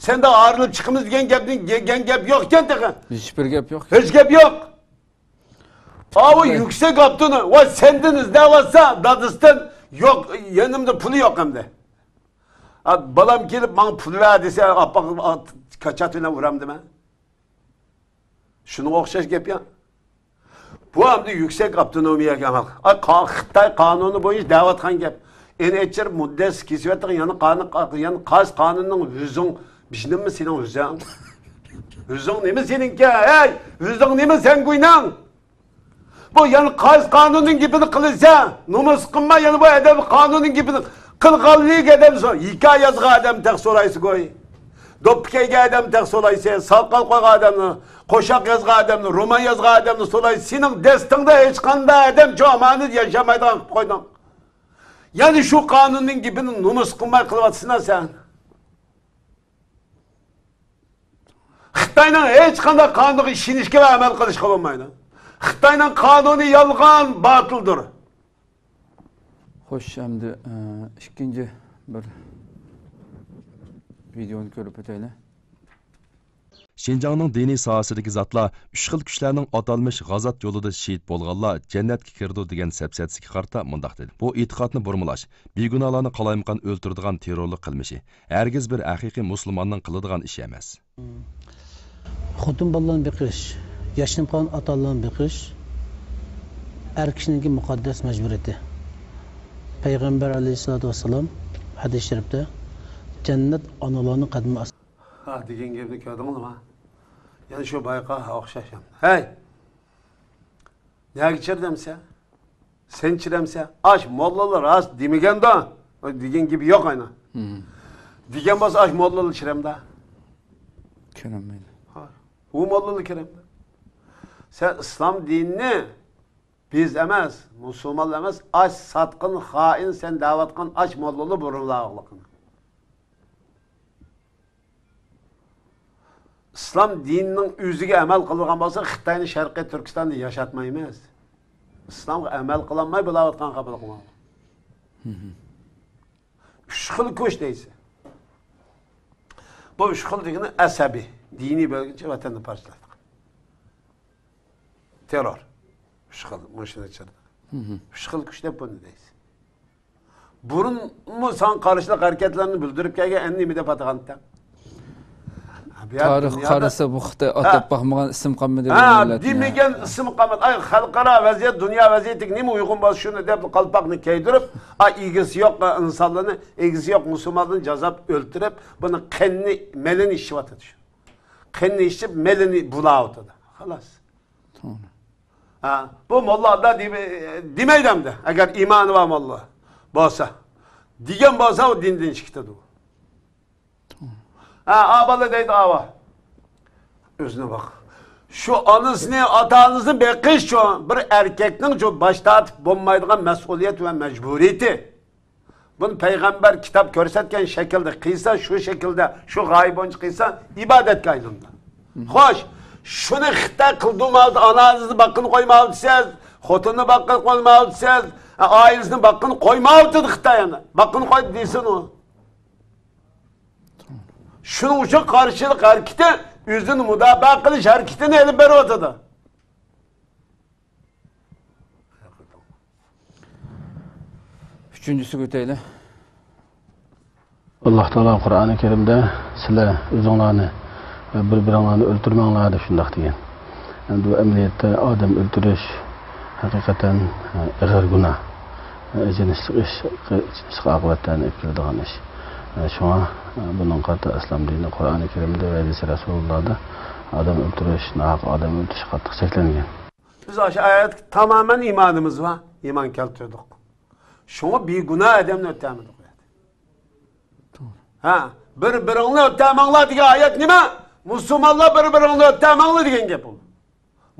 سەندە ئايرىلىپ چىقىمىز دېگەن گەپنى، دېگەن گەپ يوقكەن تېخى. ھېچبىر گەپ يوق. ھېچ گەپ يوق. ئاۋۇ يۈكسەك ئاپتونوم، ۋاي سەندىن ئىزدەۋاتسا، دادىسىدىن يوق، يېنىمدا پۇلى يوق ئەمدى. ئا، بالام كېلىپ ماڭا پۇل بەر دېسە، ئاپاق، ئا، كاچات بىلەن ئۇرامدىمەن. شۇنىڭغا ئوخشاش گەپ يا. بۇ ئەمدى يۈكسەك ئاپتونومىيەگە ئەمەل. ئا، قا-، خىتاي قانۇنى بويىچە دەۋاتقان گەپ. ئېنى ئېچىر مۇددەتسى كېسىۋەتتىڭ، يەنە قانۇن، يەنە قايسى قانۇننىڭ ئۆزۈڭ، بىشنىڭمۇ سېنىڭ ئۆزۈڭ؟ ئۆزۈڭ نېمە سېنىڭكى؟ ھەي، ئۆزۈڭ نېمە سەن گۇينىڭ؟ بۇ يەنە قايسى قانۇننىڭ گېپىنى قىلىسەن؟ نومۇس قىلماي يەنە بۇ ئەدەبىي قانۇننىڭ گېپىنى قىلغانلىق ئادەم سو-، ھېكايە يازغان ئادەم تېخى سورايسىز گوي. دوپپا كىيگەن ئادەم تېخى سورايسەن، ساقال قويغان ئادەمنى، قوشاق يازغان ئادەمنى، رومان يازغان ئادەمنى سورايسەن. سېنىڭ دەستىڭدە ھېچقانداق ئادەم شۇ ئامانەت ياشىمايدىغان قىلىپ قويدۇڭ. يەنە شۇ قانۇننىڭ گېپىنى نومۇس قىلماي قىلىۋاتىسەن سەن. خىتاينىڭ ھېچقانداق قانۇنىغا ئىشىنىشكە ۋە ئەمەل قىلىشقا بولمايدۇ. خىتاينىڭ قانۇنى يالغان، باتىلدۇر. خوش، ئەمدى، ئە، ئىككىنچى بىر ۋىدېونى كۆرۈپ ئۆتەيلى. شىنجاڭنىڭ دىنىي ساھەسىدىكى زاتلار ئۈچ خىل كۈچلەرنىڭ ئاتالمىش غازات يولىدا شېھىت بولغانلار جەننەتكە كىرىدۇ دېگەن سەپسەتىسىگە قارىتا مۇنداق دېدى: بۇ ئېتىقادنى بۇرمىلاش، بىگۇناھلارنى قالايمىقان ئۆلتۈرىدىغان تېررورلۇق قىلمىشى، ھەرگىز بىر ھەقىقىي مۇسۇلماننىڭ قىلىدىغان ئىشى ئەمەس. خوتۇن بالىلارنى بېقىش، ياشىنىپ قالغان ئاتا-ئانىلارنى بېقىش ئەر كىشىنىڭكى مۇقەددەس مەجبۇرىيىتى. پەيغەمبەر ئەلەيھىسسالاتۇ ۋەسسالام ھەدىس شەرىپتە، «جەننەت ئانىلارنىڭ قەدىمى ئاستىدا.» ھا، دېگەن گەپنى كۆردۈڭلارمۇ؟ يەنە شۇ بايقا ئوخشاش. ھەي! نەگە چىردەمسە؟ سەن چىرەمسە؟ ئاش موللىلار راست دېمىگەندۇ؟ دېگەن گېپى يوق ئاينا. دېگەن بولسا ئاش موللىلار چىرەمدا؟ كىرەلمەيدۇ. ھا، ئۇ موللىلار كىرەمدا؟ سەن ئىسلام دىنىنى بىز ئەمەس، مۇسۇلمانلار ئەمەس، ئاش ساتقىن خائىن، سەن دەۋاتقان ئاش موللىلار بۇرۇنلاغلىقىنى. ئىسلام دىنىنىڭ ئۆزىگە ئەمەل قىلىدىغان بولسا، خىتاينى شەرقىي تۈركىستاندا ياشاتمايمىز. ئىسلامغا ئەمەل قىلالماي بولاۋاتقان خەلق بۇ. ئۈچ خىل كۈچ دەيسەن. بۇ ئۈچ خىل دېگىنى ئەسەبىي، دىنىي بۆلگۈنچى، ۋەتەننى پارچىلايدىغان. تېررور. ئۈچ خىل، مۇشۇنى چىقىردى. ئۈچ خىل كۈچ دەپ بۇنى دەيسەن. بۇرۇنمۇ ساڭا قارشىلىق ھەرىكەتلەرنى بىلدۈرۈپ كەلگەن، ئەمدى نېمە دەپ ئاتىغانتى؟ بۇ يەردە تارىخقا دۇنيادا قارىسا، بۇ خىتاي ھە. ئاتاپ باقمىغان، ئىسىم قالمىدى ھە، بۇ مىللەتنى. دېمىگەن ئىسىم قالمىدى. ئاي، خەلقئارا ۋەزىيەت، دۇنيا ۋەزىيىتىگە نېمە ئۇيغۇن بولسا، شۇنى دەپ قالپاقنى كىيدۈرۈپ، ئا، ئىگىسى يوق ئىنسانلارنى، ئىگىسى يوق مۇسۇلمانلارنى جازاپ، ئۆلتۈرۈپ، بۇنى قېنىنى، مېلىنى ئىچىۋاتىدۇ شۇ. قېنىنى ئىچىپ، مېلىنى بۇلاۋاتىدۇ. خالاس. توغرا. ھە، بۇ موللا ئاللا دېمەي-، دېمەيدۇ ئەمدى. ئەگەر ئىمانى بار موللا بولسا، دېگەن بولسا، ئۇ دىندىن چىقىتىدۇ. ھە، ئا بالا دەيدۇ، ئاۋا. ئۆزىنى باق. شۇ ئانىسىنى، ئاتا-ئانىسىنى بېقىشچۇ، بىر ئەركەكنىڭچۇ باش تارتىپ بولمايدىغان مەسئۇلىيەت ۋە مەجبۇرىيىتى. بۇنى پەيغەمبەر كىتاب كۆرسەتكەن شەكىلدە قىلسا، شۇ شەكىلدە، شۇ غايە بويىچە قىلسا، ئىبادەتكە ئايلىنىدۇ. خوش، شۇنى خىتاي قىلدۇرمايۋاتىدۇ، ئانا-ئانىسىنى باققىنى قويمايۋاتىسىز، خوتۇنىنى باققىنى قويمايۋاتىسىز، ئائىلىسىنى باققىنى قويمايۋاتىدۇ خىتاي ئەمدى. باققىنى قويدى دېسۇن ئۇ. شۇنىڭ ئۈچۈن قارشىلىق ھەرىكىتى ئۆزىنى مۇداپىئە قىلىش ھەرىكىتىنى ئېلىپ بېرىۋاتىدۇ. ئۈچىنچىسىگە ئۆتەيلى. ئاللاھ تائالا قۇرئانى كەرىمدە، سىلەر ئۆزۈڭلارنى ۋە بىر-بىرىڭلارنى ئۆلتۈرمەڭلار دەپ شۇنداق دېگەن. ئەمدى بۇ ئەمەلىيەتتە ئادەم ئۆلتۈرۈش ھەقىقەتەن ئېغىر گۇناھ، ئېچىنىشلىق ئىش، ئېچىنىشلىق ئاقىۋەتلەرنى ئېلىپ كېلىدىغان ئىش. شۇڭا بۇنىڭغا قارىتا ئىسلام دىنى قۇرئانى كەرىمدە ۋە ھەدىسى رەسۇلۇللاھدا ئادەم ئۆلتۈرۈش، ناھەق ئادەم ئۆلتۈرۈش قاتتىق چەكلەنگەن. بىز ئاشۇ ئايەتكە تامامەن ئىمانىمىز بار، ئىمان كەلتۈردۇق. شۇڭا بىگۇناھ ئادەمنى ئۆلتۈرمىدۇق. ھە، بىر-بىرىڭلارنى ئۆلتۈرمەڭلار دېگەن ئايەت نېمە؟ مۇسۇلمانلار بىر-بىرىڭلارنى ئۆلتۈرمەڭلار دېگەن گەپ ئۇ.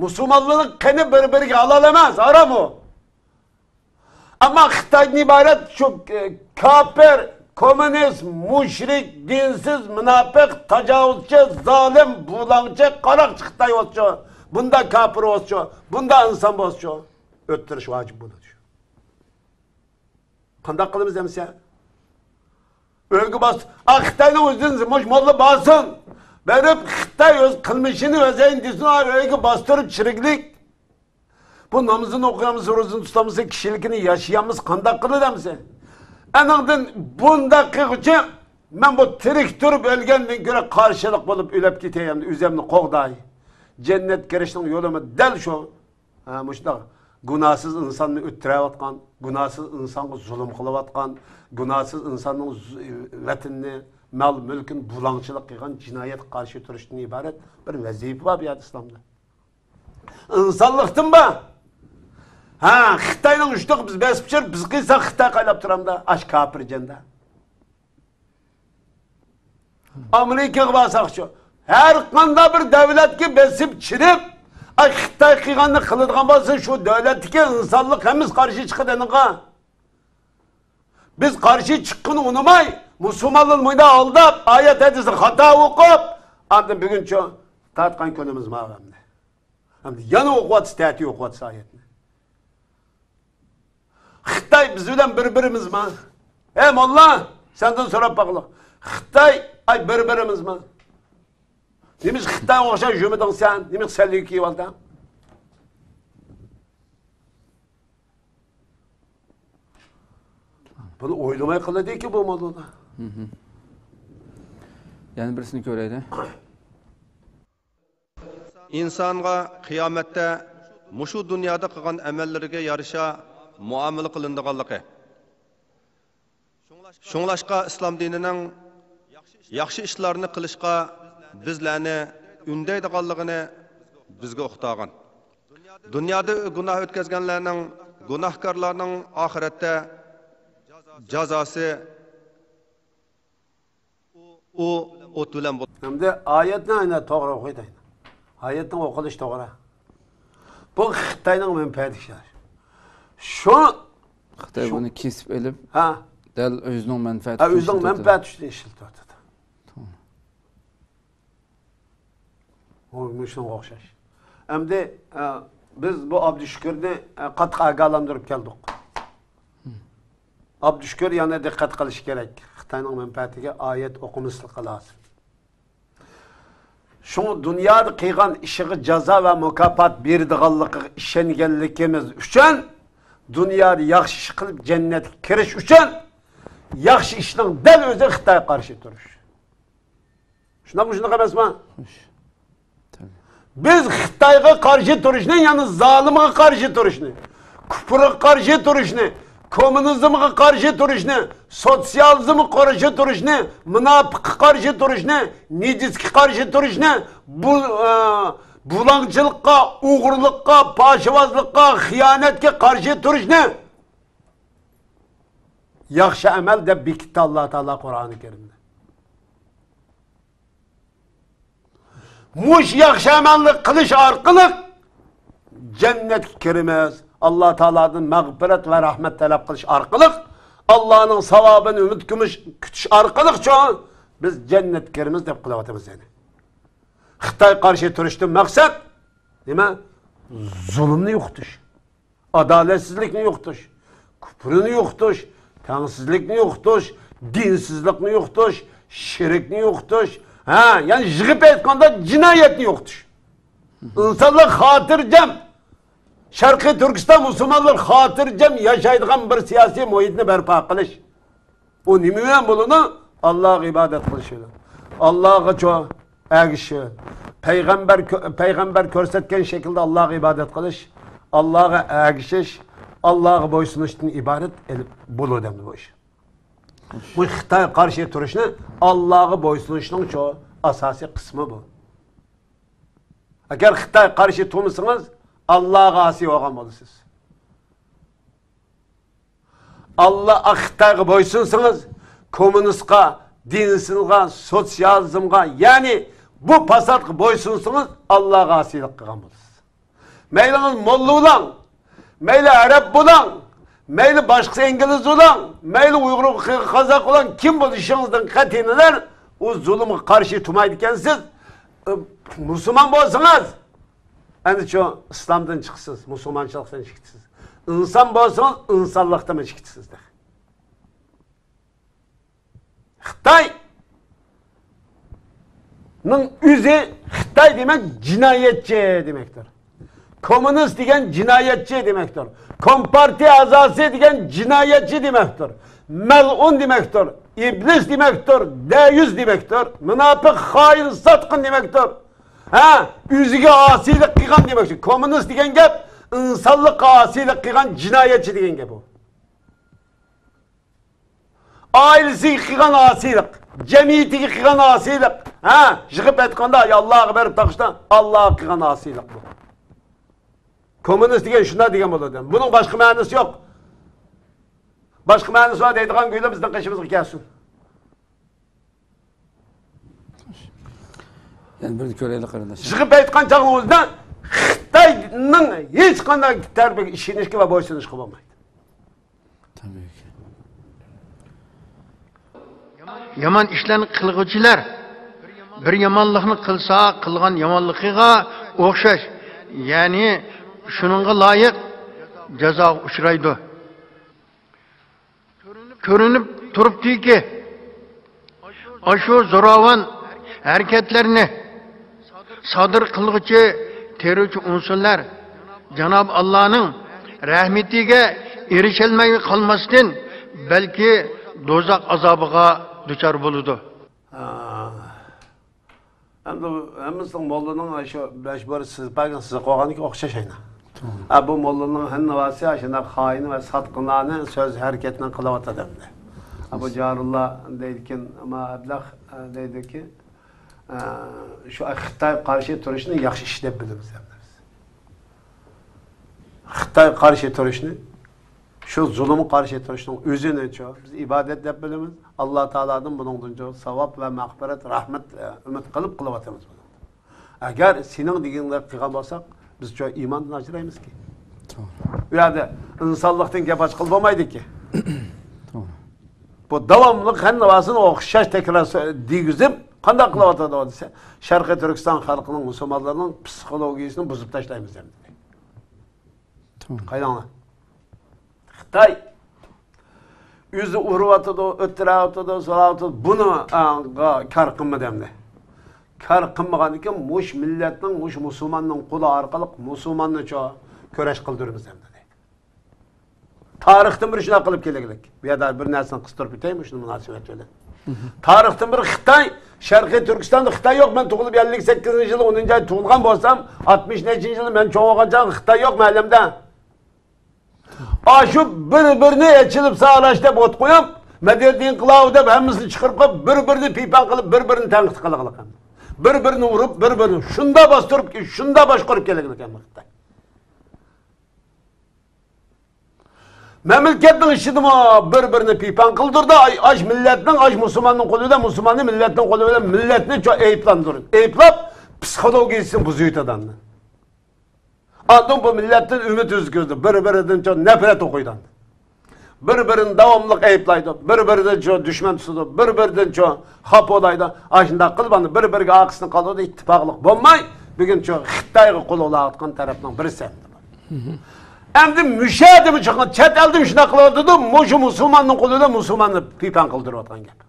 مۇسۇلمانلارنىڭ قېنى بىر-بىرىگە ھالال ئەمەس، ھارام ئۇ. ئەمما خىتايدىن ئىبارەت شۇ، ئە، كاپىر، كوممۇنىست، مۇشرىك، دىنسىز، مۇناپىق، تاجاۋۇزچى، زالىم، بۇلاڭچى، قاراقچى خىتاي بولسىچۇ، بۇنداق كاپىر بولسىچۇ، بۇنداق ئىنسان بولسىچۇ، ئۆلتۈرۈش ۋاجىپ بولىدۇ. قانداق قىلىمىز ئەمىسە؟ ئۆيگە باس-، ئا، خىتاينىڭ ئۆزىدىن مۇش موللا بارسۇن. بېرىپ خىتاي ئۆز قىلمىشىنى ئۆزەينى دېسۇن، ئا، ئۆيگە باستۇرۇپ چىرىگلىك. بۇ نامىزىنى ئوقۇيالمىسا، روزىنى تۇتالمىسا، كىشىلىكىنى ياشىيالمىسا، قانداق قىلىدۇ ئەمىسە؟ ئەنىڭدىن بۇنداق قىلغۇچە، مەن بۇ تىرىك تۇرۇپ ئۆلگەندىن كۆرە قارشىلىق بولۇپ ئۆلۈپ كېتەي، ئەمدى ئۆزۈمنى قوغداي. جەننەتكە كىرىشنىڭ يولىمۇ دەل شۇ. ھە، مۇشۇنداق گۇناھسىز ئىنساننى ئۆلتۈرۈۋاتقان، گۇناھسىز ئىنسانغا زۇلۇم قىلىۋاتقان، گۇناھسىز ئىنساننىڭ ز-، ۋەتىنىنى، مال-مۈلكىنى بۇلاڭچىلىق قىلغان جىنايەتكە قارشى تۇرۇشتىن ئىبارەت بىر ۋەزىپە بار بۇ يەردە ئىسلامدا. ئىنسانلىقتىن بار. ھە، خىتاينىڭ ئۈچتىن بىز بېسىپ چۈشۈرۈپ، بىز قىلساق خىتاي قايلاپ تۇرامدا، ئاش كاپىر جەندە. ئامېرىكىغا بارساقچۇ، ھەر قانداق بىر دۆلەتكە بېسىپ چىرىپ، ئاي، خىتاي قىلغاننى قىلىدىغان بولسا، شۇ دۆلەتتىكى ئىنسانلىق ھەممىسى قارشى چىقىدۇ ئېنىقا. بىز قارشى چىققىنى ئۇنىماي، مۇسۇلمانلارنى مۇنداق ئالداپ، ئايەت ھەدىسنى خاتا ئوقۇپ، ئاندىن بۈگۈنچۇ تارتقان كۈنىمىز ماۋۇ ئەمدى. ئەمدى يەنە ئوقۇۋاتىسىز، تەتۈر ئوقۇۋاتىسىز ئايەتنى. خىتاي بىز بىلەن بىر-بىرىمىزما؟ ھەي موللا، سەندىن سوراپ باقىلى. خىتاي، ئاي، بىر-بىرىمىزما؟ نېمىشقا خىتايغا ئوخشاش يۈرمىدىڭ سەن؟ نېمىشقا سەن لىكى ئالدىڭ؟ بۇنى ئويلىماي قىلىدىكى بۇ موللا. يەنە بىرسىنى كۆرەيلى. ئىنسانغا قىيامەتتە مۇشۇ دۇنيادا قىلغان ئەمەللىرىگە يارىشا مۇئامىلە قىلىنىدىغانلىقى. شۇڭلاشقا ئىسلام دىنىنىڭ ياخشى ئىشلارنى قىلىشقا بىزلەرنى ئۈندەيدىغانلىقىنى بىزگە ئۇقتۇرغان. دۇنيادا گۇناھ ئۆتكەزگەنلەرنىڭ، گۇناھكارلارنىڭ ئاخىرەتتە جازاسى ئۇ ئوت بىلەن بول-. ئەمدى ئايەتنى ئەنە توغرا ئوقۇيدۇ. ئايەتنىڭ ئوقۇلۇشى توغرا. بۇ خىتاينىڭ مەنپەئەتى ئىشلار. شۇ خىتاي شۇ بۇنى كېسىپ ئېلىپ، ھە. دەل ئۆزىنىڭ مەنپەئەتى ھە، ئۈچۈن ئۆزىنىڭ ئىشلىتىۋاتىدۇ. مەنپەئەتى ئۈچۈن ئىشلىتىۋاتىدۇ. توغرا. ئۇ مۇشۇنىڭغا ئوخشاش. ئەمدى، ئە، بىز بۇ ئابدۇشۈكۈرنى، ئە، قاتتىق ئاگاھلاندۇرۇپ كەلدۇق. ئابدۇشۈكۈر يەنە دىققەت قىلىشى كېرەك. خىتاينىڭ مەنپەئەتىگە ئايەت ئوقۇماسلىقى لازىم. شۇڭا دۇنيادا قىلغان ئىشىغا جازا ۋە مۇكاپات بېرىدىغانلىقىغا ئىشەنگەنلىكىمىز ئۈچۈن، دۇنيادا ياخشى ئىش قىلىپ جەننەتكە كىرىش ئۈچۈن، ياخشى ئىشنىڭ دەل ئۆزى خىتايغا قارشى تۇرۇش. شۇنداقمۇ، شۇنداق ئەمەسمۇ؟ خوش. تەبىئىي. بىز خىتايغا قارشى تۇرۇشنى، يەنى زالىمغا قارشى تۇرۇشنى، كۇپۇرغا قارشى تۇرۇشنى، كوممۇنىزمغا قارشى تۇرۇشنى، سوتسىيالىزمغا قارشى تۇرۇشنى، مۇناپىققا قارشى تۇرۇشنى، نىجىسكە قارشى تۇرۇشنى، بۇ، ئە، بۇلاڭچىلىققا، ئوغرىلىققا، پاشىۋازلىققا، خىيانەتكە قارشى تۇرۇشنى ياخشى ئەمەل دەپ بېكىتتى ئاللا تائالا قۇرئانى كەرىمدە. مۇشۇ ياخشى ئەمەلنى قىلىش ئارقىلىق جەننەتكە كىرىمىز. ئاللا تائالادىن مەغپىرەت ۋە رەھمەت تەلەپ قىلىش ئارقىلىق، ئاللانىڭ ساۋابىنى ئۈمىد كۈمۈش-، كۈتۈش ئارقىلىقچۇ بىز جەننەتكە كىرىمىز دەپ قىلىۋاتىمىز يەنى. خىتاي قارشى تۇرۇشتىن مەقسەت نېمە؟ زۇلۇمنى يوقىتىش. ئادالەتسىزلىكنى يوقىتىش، كۇپرىنى يوقىتىش، تەڭسىزلىكنى يوقىتىش، دىنسىزلىقنى يوقىتىش، شىركنى يوقىتىش، ھە، يەنى يىغىپ ئېيتقاندا جىنايەتنى يوقىتىش. ئىنسانلار خاتىرجەم، شەرقىي تۈركىستان مۇسۇلمانلار خاتىرجەم ياشايدىغان بىر سىياسىي مۇھىتنى بەرپا قىلىش. ئۇ نېمە بىلەن بولىدۇ؟ ئاللاغا ئىبادەت قىلىش بىلەن. ئاللاغىچۇ ئەگىشىش بىلەن. پەيغەمبەر كۆ-، پەيغەمبەر كۆرسەتكەن شەكىلدە ئاللاغا ئىبادەت قىلىش، ئاللاغا ئەگىشىش، ئاللاغا بويسۇنۇشتىن ئىبارەت ئېلىپ بولىدۇ ئەمدى بۇ ئىش. بۇ خىتايغا قارشى تۇرۇشنى ئاللاغا بويسۇنۇشنىڭچۇ ئاساسىي قىسمى بۇ. ئەگەر خىتايغا قارشى تۇرمىسىڭىز، ئاللاغا ئاسىي بولغان بولىسىز. ئاللا، خىتايغا بويسۇنسىڭىز، كوممۇنىستقا، دىنسىزغا، سوتسىيالىزمغا، يەنى بۇ پاساتقا بويسۇنسىڭىز، ئاللاغا ئاسىيلىق قىلغان بولىسىز. مەيلىڭىز موللا بولۇڭ، مەيلى ئەرەب بولۇڭ، مەيلى باشقىسى ئىنگلىز بولۇڭ، مەيلى ئۇيغۇر، قازاق بولۇڭ، كىم بولۇشىڭىزدىن قەتئىينەزەر، ئۇ زۇلۇمغا قارشى تۇرمايدىكەنسىز. مۇسۇلمان بولسىڭىز، ئەمدىچۇ ئىسلامدىن چىقىسىز، مۇسۇلمانچىلىقتىن چىقىسىز. ئىنسان بولسىڭىز، ئىنسانلىقتىنمۇ چىقىسىز. خىتاينىڭ ئۆزى، خىتاي دېمەك جىنايەتچى دېمەكتۇر. كوممۇنىست دېگەن جىنايەتچى دېمەكتۇر. كومپارتىيە ئەزاسى دېگەن جىنايەتچى دېمەكتۇر. مەلئۇن دېمەكتۇر. ئىبلىس دېمەكتۇر. دەييۇس دېمەكتۇر. مۇناپىق، خائىن، ساتقىن دېمەكتۇر. ھە، ئۆزىگە ئاسىيلىق قىلغان دېمەكچى. كوممۇنىست دېگەن گەپ ئىنسانلىققا ئاسىيلىق قىلغان جىنايەتچى دېگەن گەپ ئۇ. ئائىلىسىگە قىلغان ئاسىيلىق، جەمئىيىتىگە قىلغان ئاسىيلىق. ھە، يىغىپ ئېيتقاندا، يا ئاللاغا بېرىپ تاقىشتا، ئاللاغا قىلغان ئاسىيلىق بۇ. كوممۇنىست دېگەن شۇنداق دېگەن بولىدۇ. بۇنىڭ باشقا مەنىسى يوق. باشقا مەنىسى بار دەيدىغان گۇيلا بىزنىڭ قېشىمىزغا كەلسۇن. يەنە بىرنى كۆرەيلى، قېرىنداشلار. يىغىپ ئېيتقان چاغىڭىزدا خىتاينىڭ ھېچقانداق تەرىپىگە ئىشىنىشكە ۋە بويسۇنۇشقا بولمايدۇ. تەبىئىي. يامان ئىشلارنى قىلغۇچىلار بىر يامانلىقنى قىلسا، قىلغان يامانلىقىغا ئوخشاش، يەنى شۇنىڭغا لايىق جازاغا ئۇچرايدۇ. كۆرۈنۈپ تۇرۇپتۇكى، ئاشۇ زوراۋان ھەرىكەتلەرنى سادىر قىلغۇچى تېررورچى ئۇنسۇرلار جانابى ئاللانىڭ رەھمىتىگە ئېرىشەلمەي قالماستىن، بەلكى دوزاخ ئازابىغا دۇچار بولىدۇ. ئەمدى ھەممىسىنىڭ موللىنىڭ شۇ بەش بۆرە سىزىپ بەرگەن سىزىقى بولغاندىكىن ئوخشاش ئەينە. توغرا. ئە، بۇ موللىنىڭ ھەننىۋاسى شۇنداق خائىن ۋە ساتقىنلارنى سۆز ھەرىكەتنى قىلىۋاتىدۇ ئەمدى. ئە، بۇ جارۇللا دەيدىكەن، ئەمما ئەبلەخ، ئە، دەيدۇكى، ئە، شۇ خىتايغا قارشى تۇرۇشنى ياخشى ئىش دەپ بىلىمىز ئەمدى بىز. خىتايغا قارشى تۇرۇشنى، شۇ زۇلۇمغا قارشى تۇرۇشنىڭ ئۆزىنىچۇ بىز ئىبادەت دەپ بىلىمىز. ئاللا تائالادىن بۇنىڭدىنچۇ ساۋاب ۋە مەغپىرەت، رەھمەت، ئە، ئۈمىد قىلىپ قىلىۋاتىمىز بۇنى. ئەگەر سېنىڭ دېگىنىڭدەك قىلغان بولساق، بىزچۇ ئىماندىن ئاجرايمىزكى؟ توغرا. ئۇ يەردە ئىنسانلىقتىن گەپ ئاچقىلى بولمايدىكى. توغرا. بۇ داۋاملىق ھەممىسىنى ئوخشاش تەكرار سۆ-، دېگۈزۈپ، قانداق قىلىۋاتىدۇ دېسە، شەرقىي تۈركىستان خەلقىنىڭ، مۇسۇلمانلارنىڭ پسىخولوگىيىسىنى بۇزۇپ تاشلايمىز ئەمدى. توغرا. قاراڭلار. خىتاي ئۆزى ئۇرۇۋاتىدۇ، ئۆتتۈرۈۋاتىدۇ، سوراۋاتىدۇ. بۇنى، ئا، كار قىلمىدى ئەمدى. كار قىلمىغاندىكىن مۇشۇ مىللەتنىڭ، مۇشۇ مۇسۇلماننىڭ قولى ئارقىلىق مۇسۇلماننىچۇ كۈرەش قىلدۇرىمىز ئەمدى. تارىختىن بېرى شۇنداق قىلىپ كەلگۈلۈك. بۇ يەردە بىر نەرسىنى قىستۇرۇپ ئۆتەي مۇشۇ مۇناسىۋەت بىلەن. تارىختىن بېرى خىتاي، شەرقىي تۈركىستاندا خىتاي يوق. مەن تۇغۇلۇپ ئەللىك سەككىزىنچى يىلى ئونىنچى ئاي تۇغۇلغان بولسام، ئاتمىش نەچچىنچى يىلى مەن چوڭ بولغان چاغدا خىتاي يوق مەلەمدە. ئاشۇ بىر-بىرىنى ئېچىلىپ ساراش دەپ ئوت قويۇپ، مەدەنىيەت ئىنقىلابى دەپ ھەممىسىنى چىقىرىپ قويۇپ، بىر-بىرىنى پىپەڭ قىلىپ، بىر-بىرىنى تەنقىد قىلغىلىق. بىر-بىرىنى ئۇرۇپ، بىر-بىرىنى شۇنداق باستۇرۇپ، شۇنداق باشقۇرۇپ كەلگىلىك خىتاي. مەملىكەتنىڭ ئىچىدىمۇ بىر-بىرىنى پىپەڭ قىلدۇرىدۇ. ئاي-، ئاش مىللەتنىڭ، ئاش مۇسۇلماننىڭ قولى بىلەن، مۇسۇلماننى مىللەتنىڭ قولى بىلەن، مىللەتنى چو-، ئەيىبلاندۇرىدۇ. ئەيىبلاپ، پسىخولوگىيىسىنى بۇزۇۋېتىدۇ ئاندىن. ئاندىن بۇ مىللەتتىن ئۈمىد ئۈزگۈزىدۇ. بىر-بىرىدىن چو-، نەپرەت ئوقۇيدۇ ئاندىن. بىر-بىرىنى داۋاملىق ئەيىبلايدۇ. بىر-بىرىدىن چو-، دۈشمەن تۇتىدۇ. بىر-بىرىدىن چو-، خاپا بولايدۇ. ئاشۇنداق قىلىپ ئاندىن بىر-بىرىگە ئارقىسىنى قالدۇرىدۇ. ئىتتىپاقلىق بولماي، بۈگۈن چو-، خىتايغا قول ئۇلاۋاتقان تەرەپنىڭ بىرسى ئەمدى. ئەمدى مۇشۇ يەردىمۇ چىققان، چەت ئەلدىمۇ شۇنداق قىلىۋاتىدۇ، مۇشۇ مۇسۇلماننىڭ قولى بىلەن مۇسۇلماننى پىپەڭ قىلدۇرۇۋاتقان گەپ.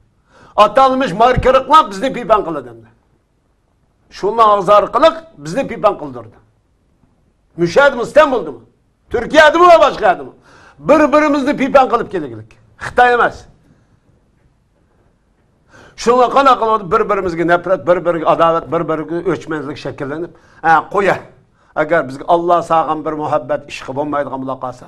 ئاتالمىش ماركىرىقلار بىزنى پىپەڭ قىلىدۇ ئەمدى. شۇنىڭ ئاغزى ئارقىلىق بىزنى پىپەڭ قىلدۇردى. مۇشۇ يەردىمۇ، ئىستانبۇلدىمۇ، تۈركىيەدىمۇ ۋە باشقا يەردىمۇ بىر-بىرىمىزنى پىپەڭ قىلىپ كەلگۈلۈك. خىتاي ئەمەس. شۇڭا قانداق قىلىۋاتىدۇ؟ بىر-بىرىمىزگە نەپرەت، بىر-بىرىگە ئاداۋەت، بىر-بىرىگە ئۆچمەنلىك شەكىللىنىپ، ھە، قويە. ئەگەر بىزگە ئاللا سالغان بىر مۇھەببەت ئىشقا بولمايدىغان بولا قالسا،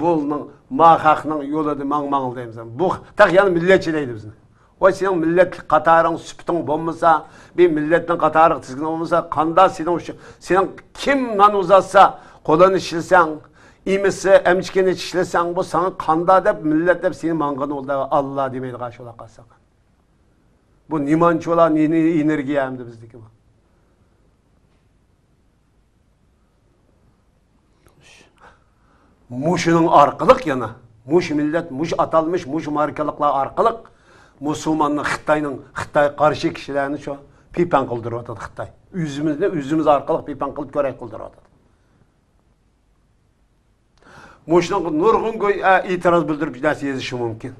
بۇنىڭ، ما خەقنىڭ يولىدا ماڭ، ماڭ دەيمىز. بۇ تېخى يەنە مىللەتچى دەيدۇ بىزنى. ۋاي، سېنىڭ مىللەتلىك قاتارىڭ، سۈپىتىڭ بولمىسا، بىر مىللەتنىڭ قاتارىغا تىزگىنىڭ بولمىسا، قاندا سېنىڭ ئۈچۈن، سېنىڭ كىم نان ئۇزاتسا، قولىنى ئىشلىسەڭ، ئېمىسە، ئەمچىكىنى چىشلىسەڭ، بۇ ساڭا قاندا دەپ، مىللەت دەپ سېنى ماڭغىنى بولدى، ئاللا دېمەيدىغان شۇنداق قالسا. بۇ نېمانچىلا، نېنى ئېنېرگىيە ئەمدى بىزدىكى بۇ. مۇشۇنىڭ ئارقىلىق يەنە، مۇشۇ مىللەت، مۇشۇ ئاتالمىش، مۇشۇ ماركىلىقلار ئارقىلىق مۇسۇلماننى خىتاينىڭ، خىتايغا قارشى كىشىلەرنى شۇ پىپەڭ قىلدۇرۇۋاتىدۇ خىتاي. ئۆزىمىزنى ئۆزىمىز ئارقىلىق پىپەڭ قىلىپ كۈرەش قىلدۇرۇۋاتىدۇ. مۇشۇنىڭغا نۇرغۇن گوي-، ئە، ئېتىراز بىلدۈرۈپ نەرسە يېزىشى مۇمكىن.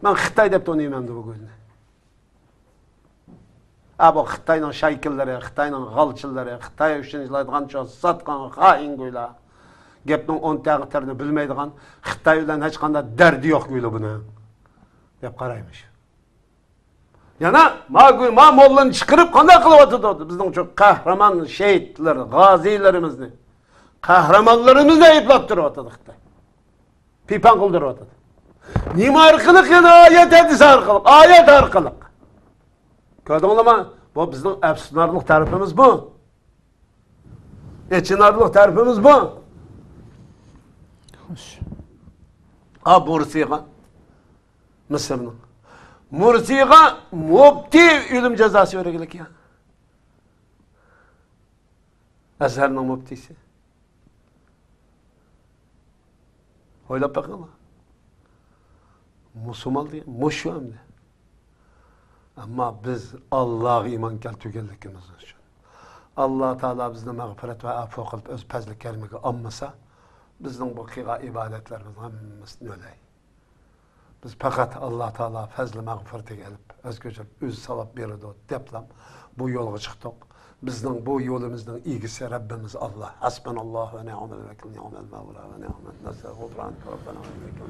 مەن خىتاي دەپ تونۇيمەن بۇ گۆينى. ئە، بۇ خىتاينىڭ شايكىلىرى، خىتاينىڭ غالچىلىرى، خىتاي ئۈچۈن ئىشلەيدىغان شۇ ساتقان خائىن گۆيلەر. گەپنىڭ ئون تەڭ تېرىنى بىلمەيدىغان، خىتاي بىلەن ھېچقانداق دەردى يوق گۆيلەر بۇنىڭ دەپ قارايمىش. يەنە ما گۆي-، ما موللىنى چىقىرىپ قانداق قىلىۋاتىدۇ؟ بىزنىڭ شۇ قەھرىمان شېھىتلىرى، غازىيلىرىمىزنى، قەھرىمانلىرىمىزنى ئەيىبلەپ تۇرۇۋاتىدۇ خىتاي. پىپەڭ قىلدۇرۇۋاتىدۇ. نېمە ئارقىلىق؟ يەنە ئايەت ھەدىس ئارقىلىق، ئايەت ئارقىلىق. كۆردۈڭلارمۇ؟ بۇ بىزنىڭ ئەپسۇسلىنارلىق تەرىپىمىز بۇ. ئېچىنارلىق تەرىپىمىز بۇ. خوش. ئا، مۇرسىغا، مىسىرنىڭ مۇرسىغا مۇپتى ئۆلۈم جازاسى بەرگىلىك يا. ئەزھەرنىڭ مۇپتىسى. ئويلاپ بېقىڭلار. مۇسۇلمان دېگەن مۇشۇ ئەمدى. ئەمما بىز ئاللاغا ئىمان كەلتۈرگەنلىكىمىز ئۈچۈن، ئاللا تائالا بىزنى مەغپىرەت ۋە ئەپۇ قىلىپ، ئۆز پەزلى كەرىمىگە ئالمىسا، بىزنىڭ بۇ قىلغان ئىبادەتلىرىمىز ھەممىسى نۆلەي. بىز پەقەت ئاللا تائالا پەزلى مەغپىرىتىگە ئېلىپ، ئەز كۆچۈرۈپ ئۆزى ساۋاب بېرىدۇ دەپلا بۇ يولغا چىقتۇق. بىزنىڭ بۇ يولىمىزنىڭ ئىگىسى رەببىمىز ئاللا. ھەسبۇناللاھۇ ۋە نىئمەل ۋەكىل، نىئمەل مەۋلا ۋە نىئمەن نەسىر. غۇفرانىكە رەببەنا ۋە ئىلەيكە.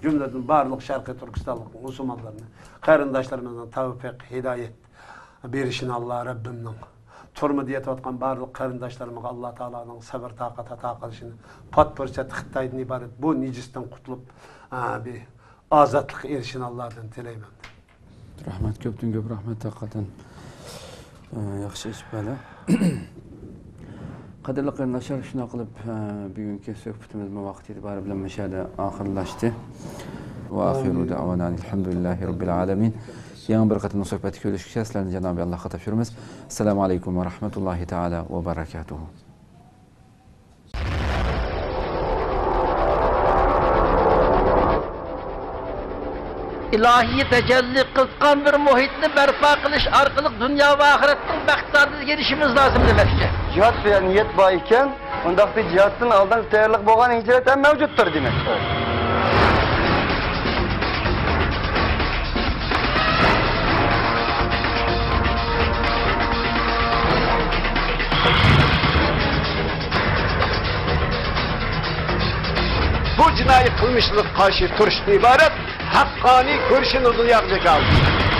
جۈملىدىن بارلىق شەرقىي تۈركىستانلىق مۇسۇلمانلارنى، قېرىنداشلىرىمىزنىڭ تەۋپىق، ھىدايەت بېرىشىنى ئاللا رەببىمنىڭ، تۈرمىدە يېتىۋاتقان بارلىق قېرىنداشلىرىمغا ئاللا تائالانىڭ سەۋر تاقەت ئاتا قىلىشىنى، پات پۇرسەت خىتايدىن ئىبارەت بۇ نىجىستىن قۇتۇلۇپ، ئا، بىر ئازادلىققا ئېرىشىشىنى ئاللادىن تىلەيمەن. رەھمەت، كۆپتىن كۆپ رەھمەت ھەقىقەتەن. ئە، ياخشى ئېچىپ بەردى. قەدىرلىك قېرىنداشلار، شۇنداق قىلىپ، ئە، بۈگۈنكى سۆھبىتىمىزمۇ ۋاقىت ئېتىبارى بىلەن مۇشۇ يەردە ئاخىرلاشتى. ۋە ئاخىرۇ دەئۋانا ئەنىلھەمدۇلىللاھى رەببىل ئالەمىن. يېڭى بىر قېتىملىق سۆھبەتتە كۆرۈشكىچە سىلەرنى جانابى ئاللاھقا تاپشۇرىمىز. ئەسسالامۇ ئەلەيكۇم ۋە رەھمەتۇللاھى تائالا ۋە بەرەكاتۇھۇ. ئىلاھىي تەجەللى قىلغان بىر مۇھىتنى بەرپا قىلىش ئارقىلىق دۇنيا ۋە ئاخىرەتنىڭ بەخت سائادىتىگە ئېرىشىشىمىز لازىم دېمەكچى. جىھاد دېگەن نىيەت بار ئىكەن، ئۇنداقتا جىھادتىن ئالدىنقى تەييارلىق بولغان ھىجرەت ھەم مەۋجۇتتۇر دېمەك. بۇ جىنايى قىلمىشلىققا قارشى تۇرۇشتىن ئىبارەت ھەققانىي كۈرىشى نۇرغۇن ياغجاكاۋۇ.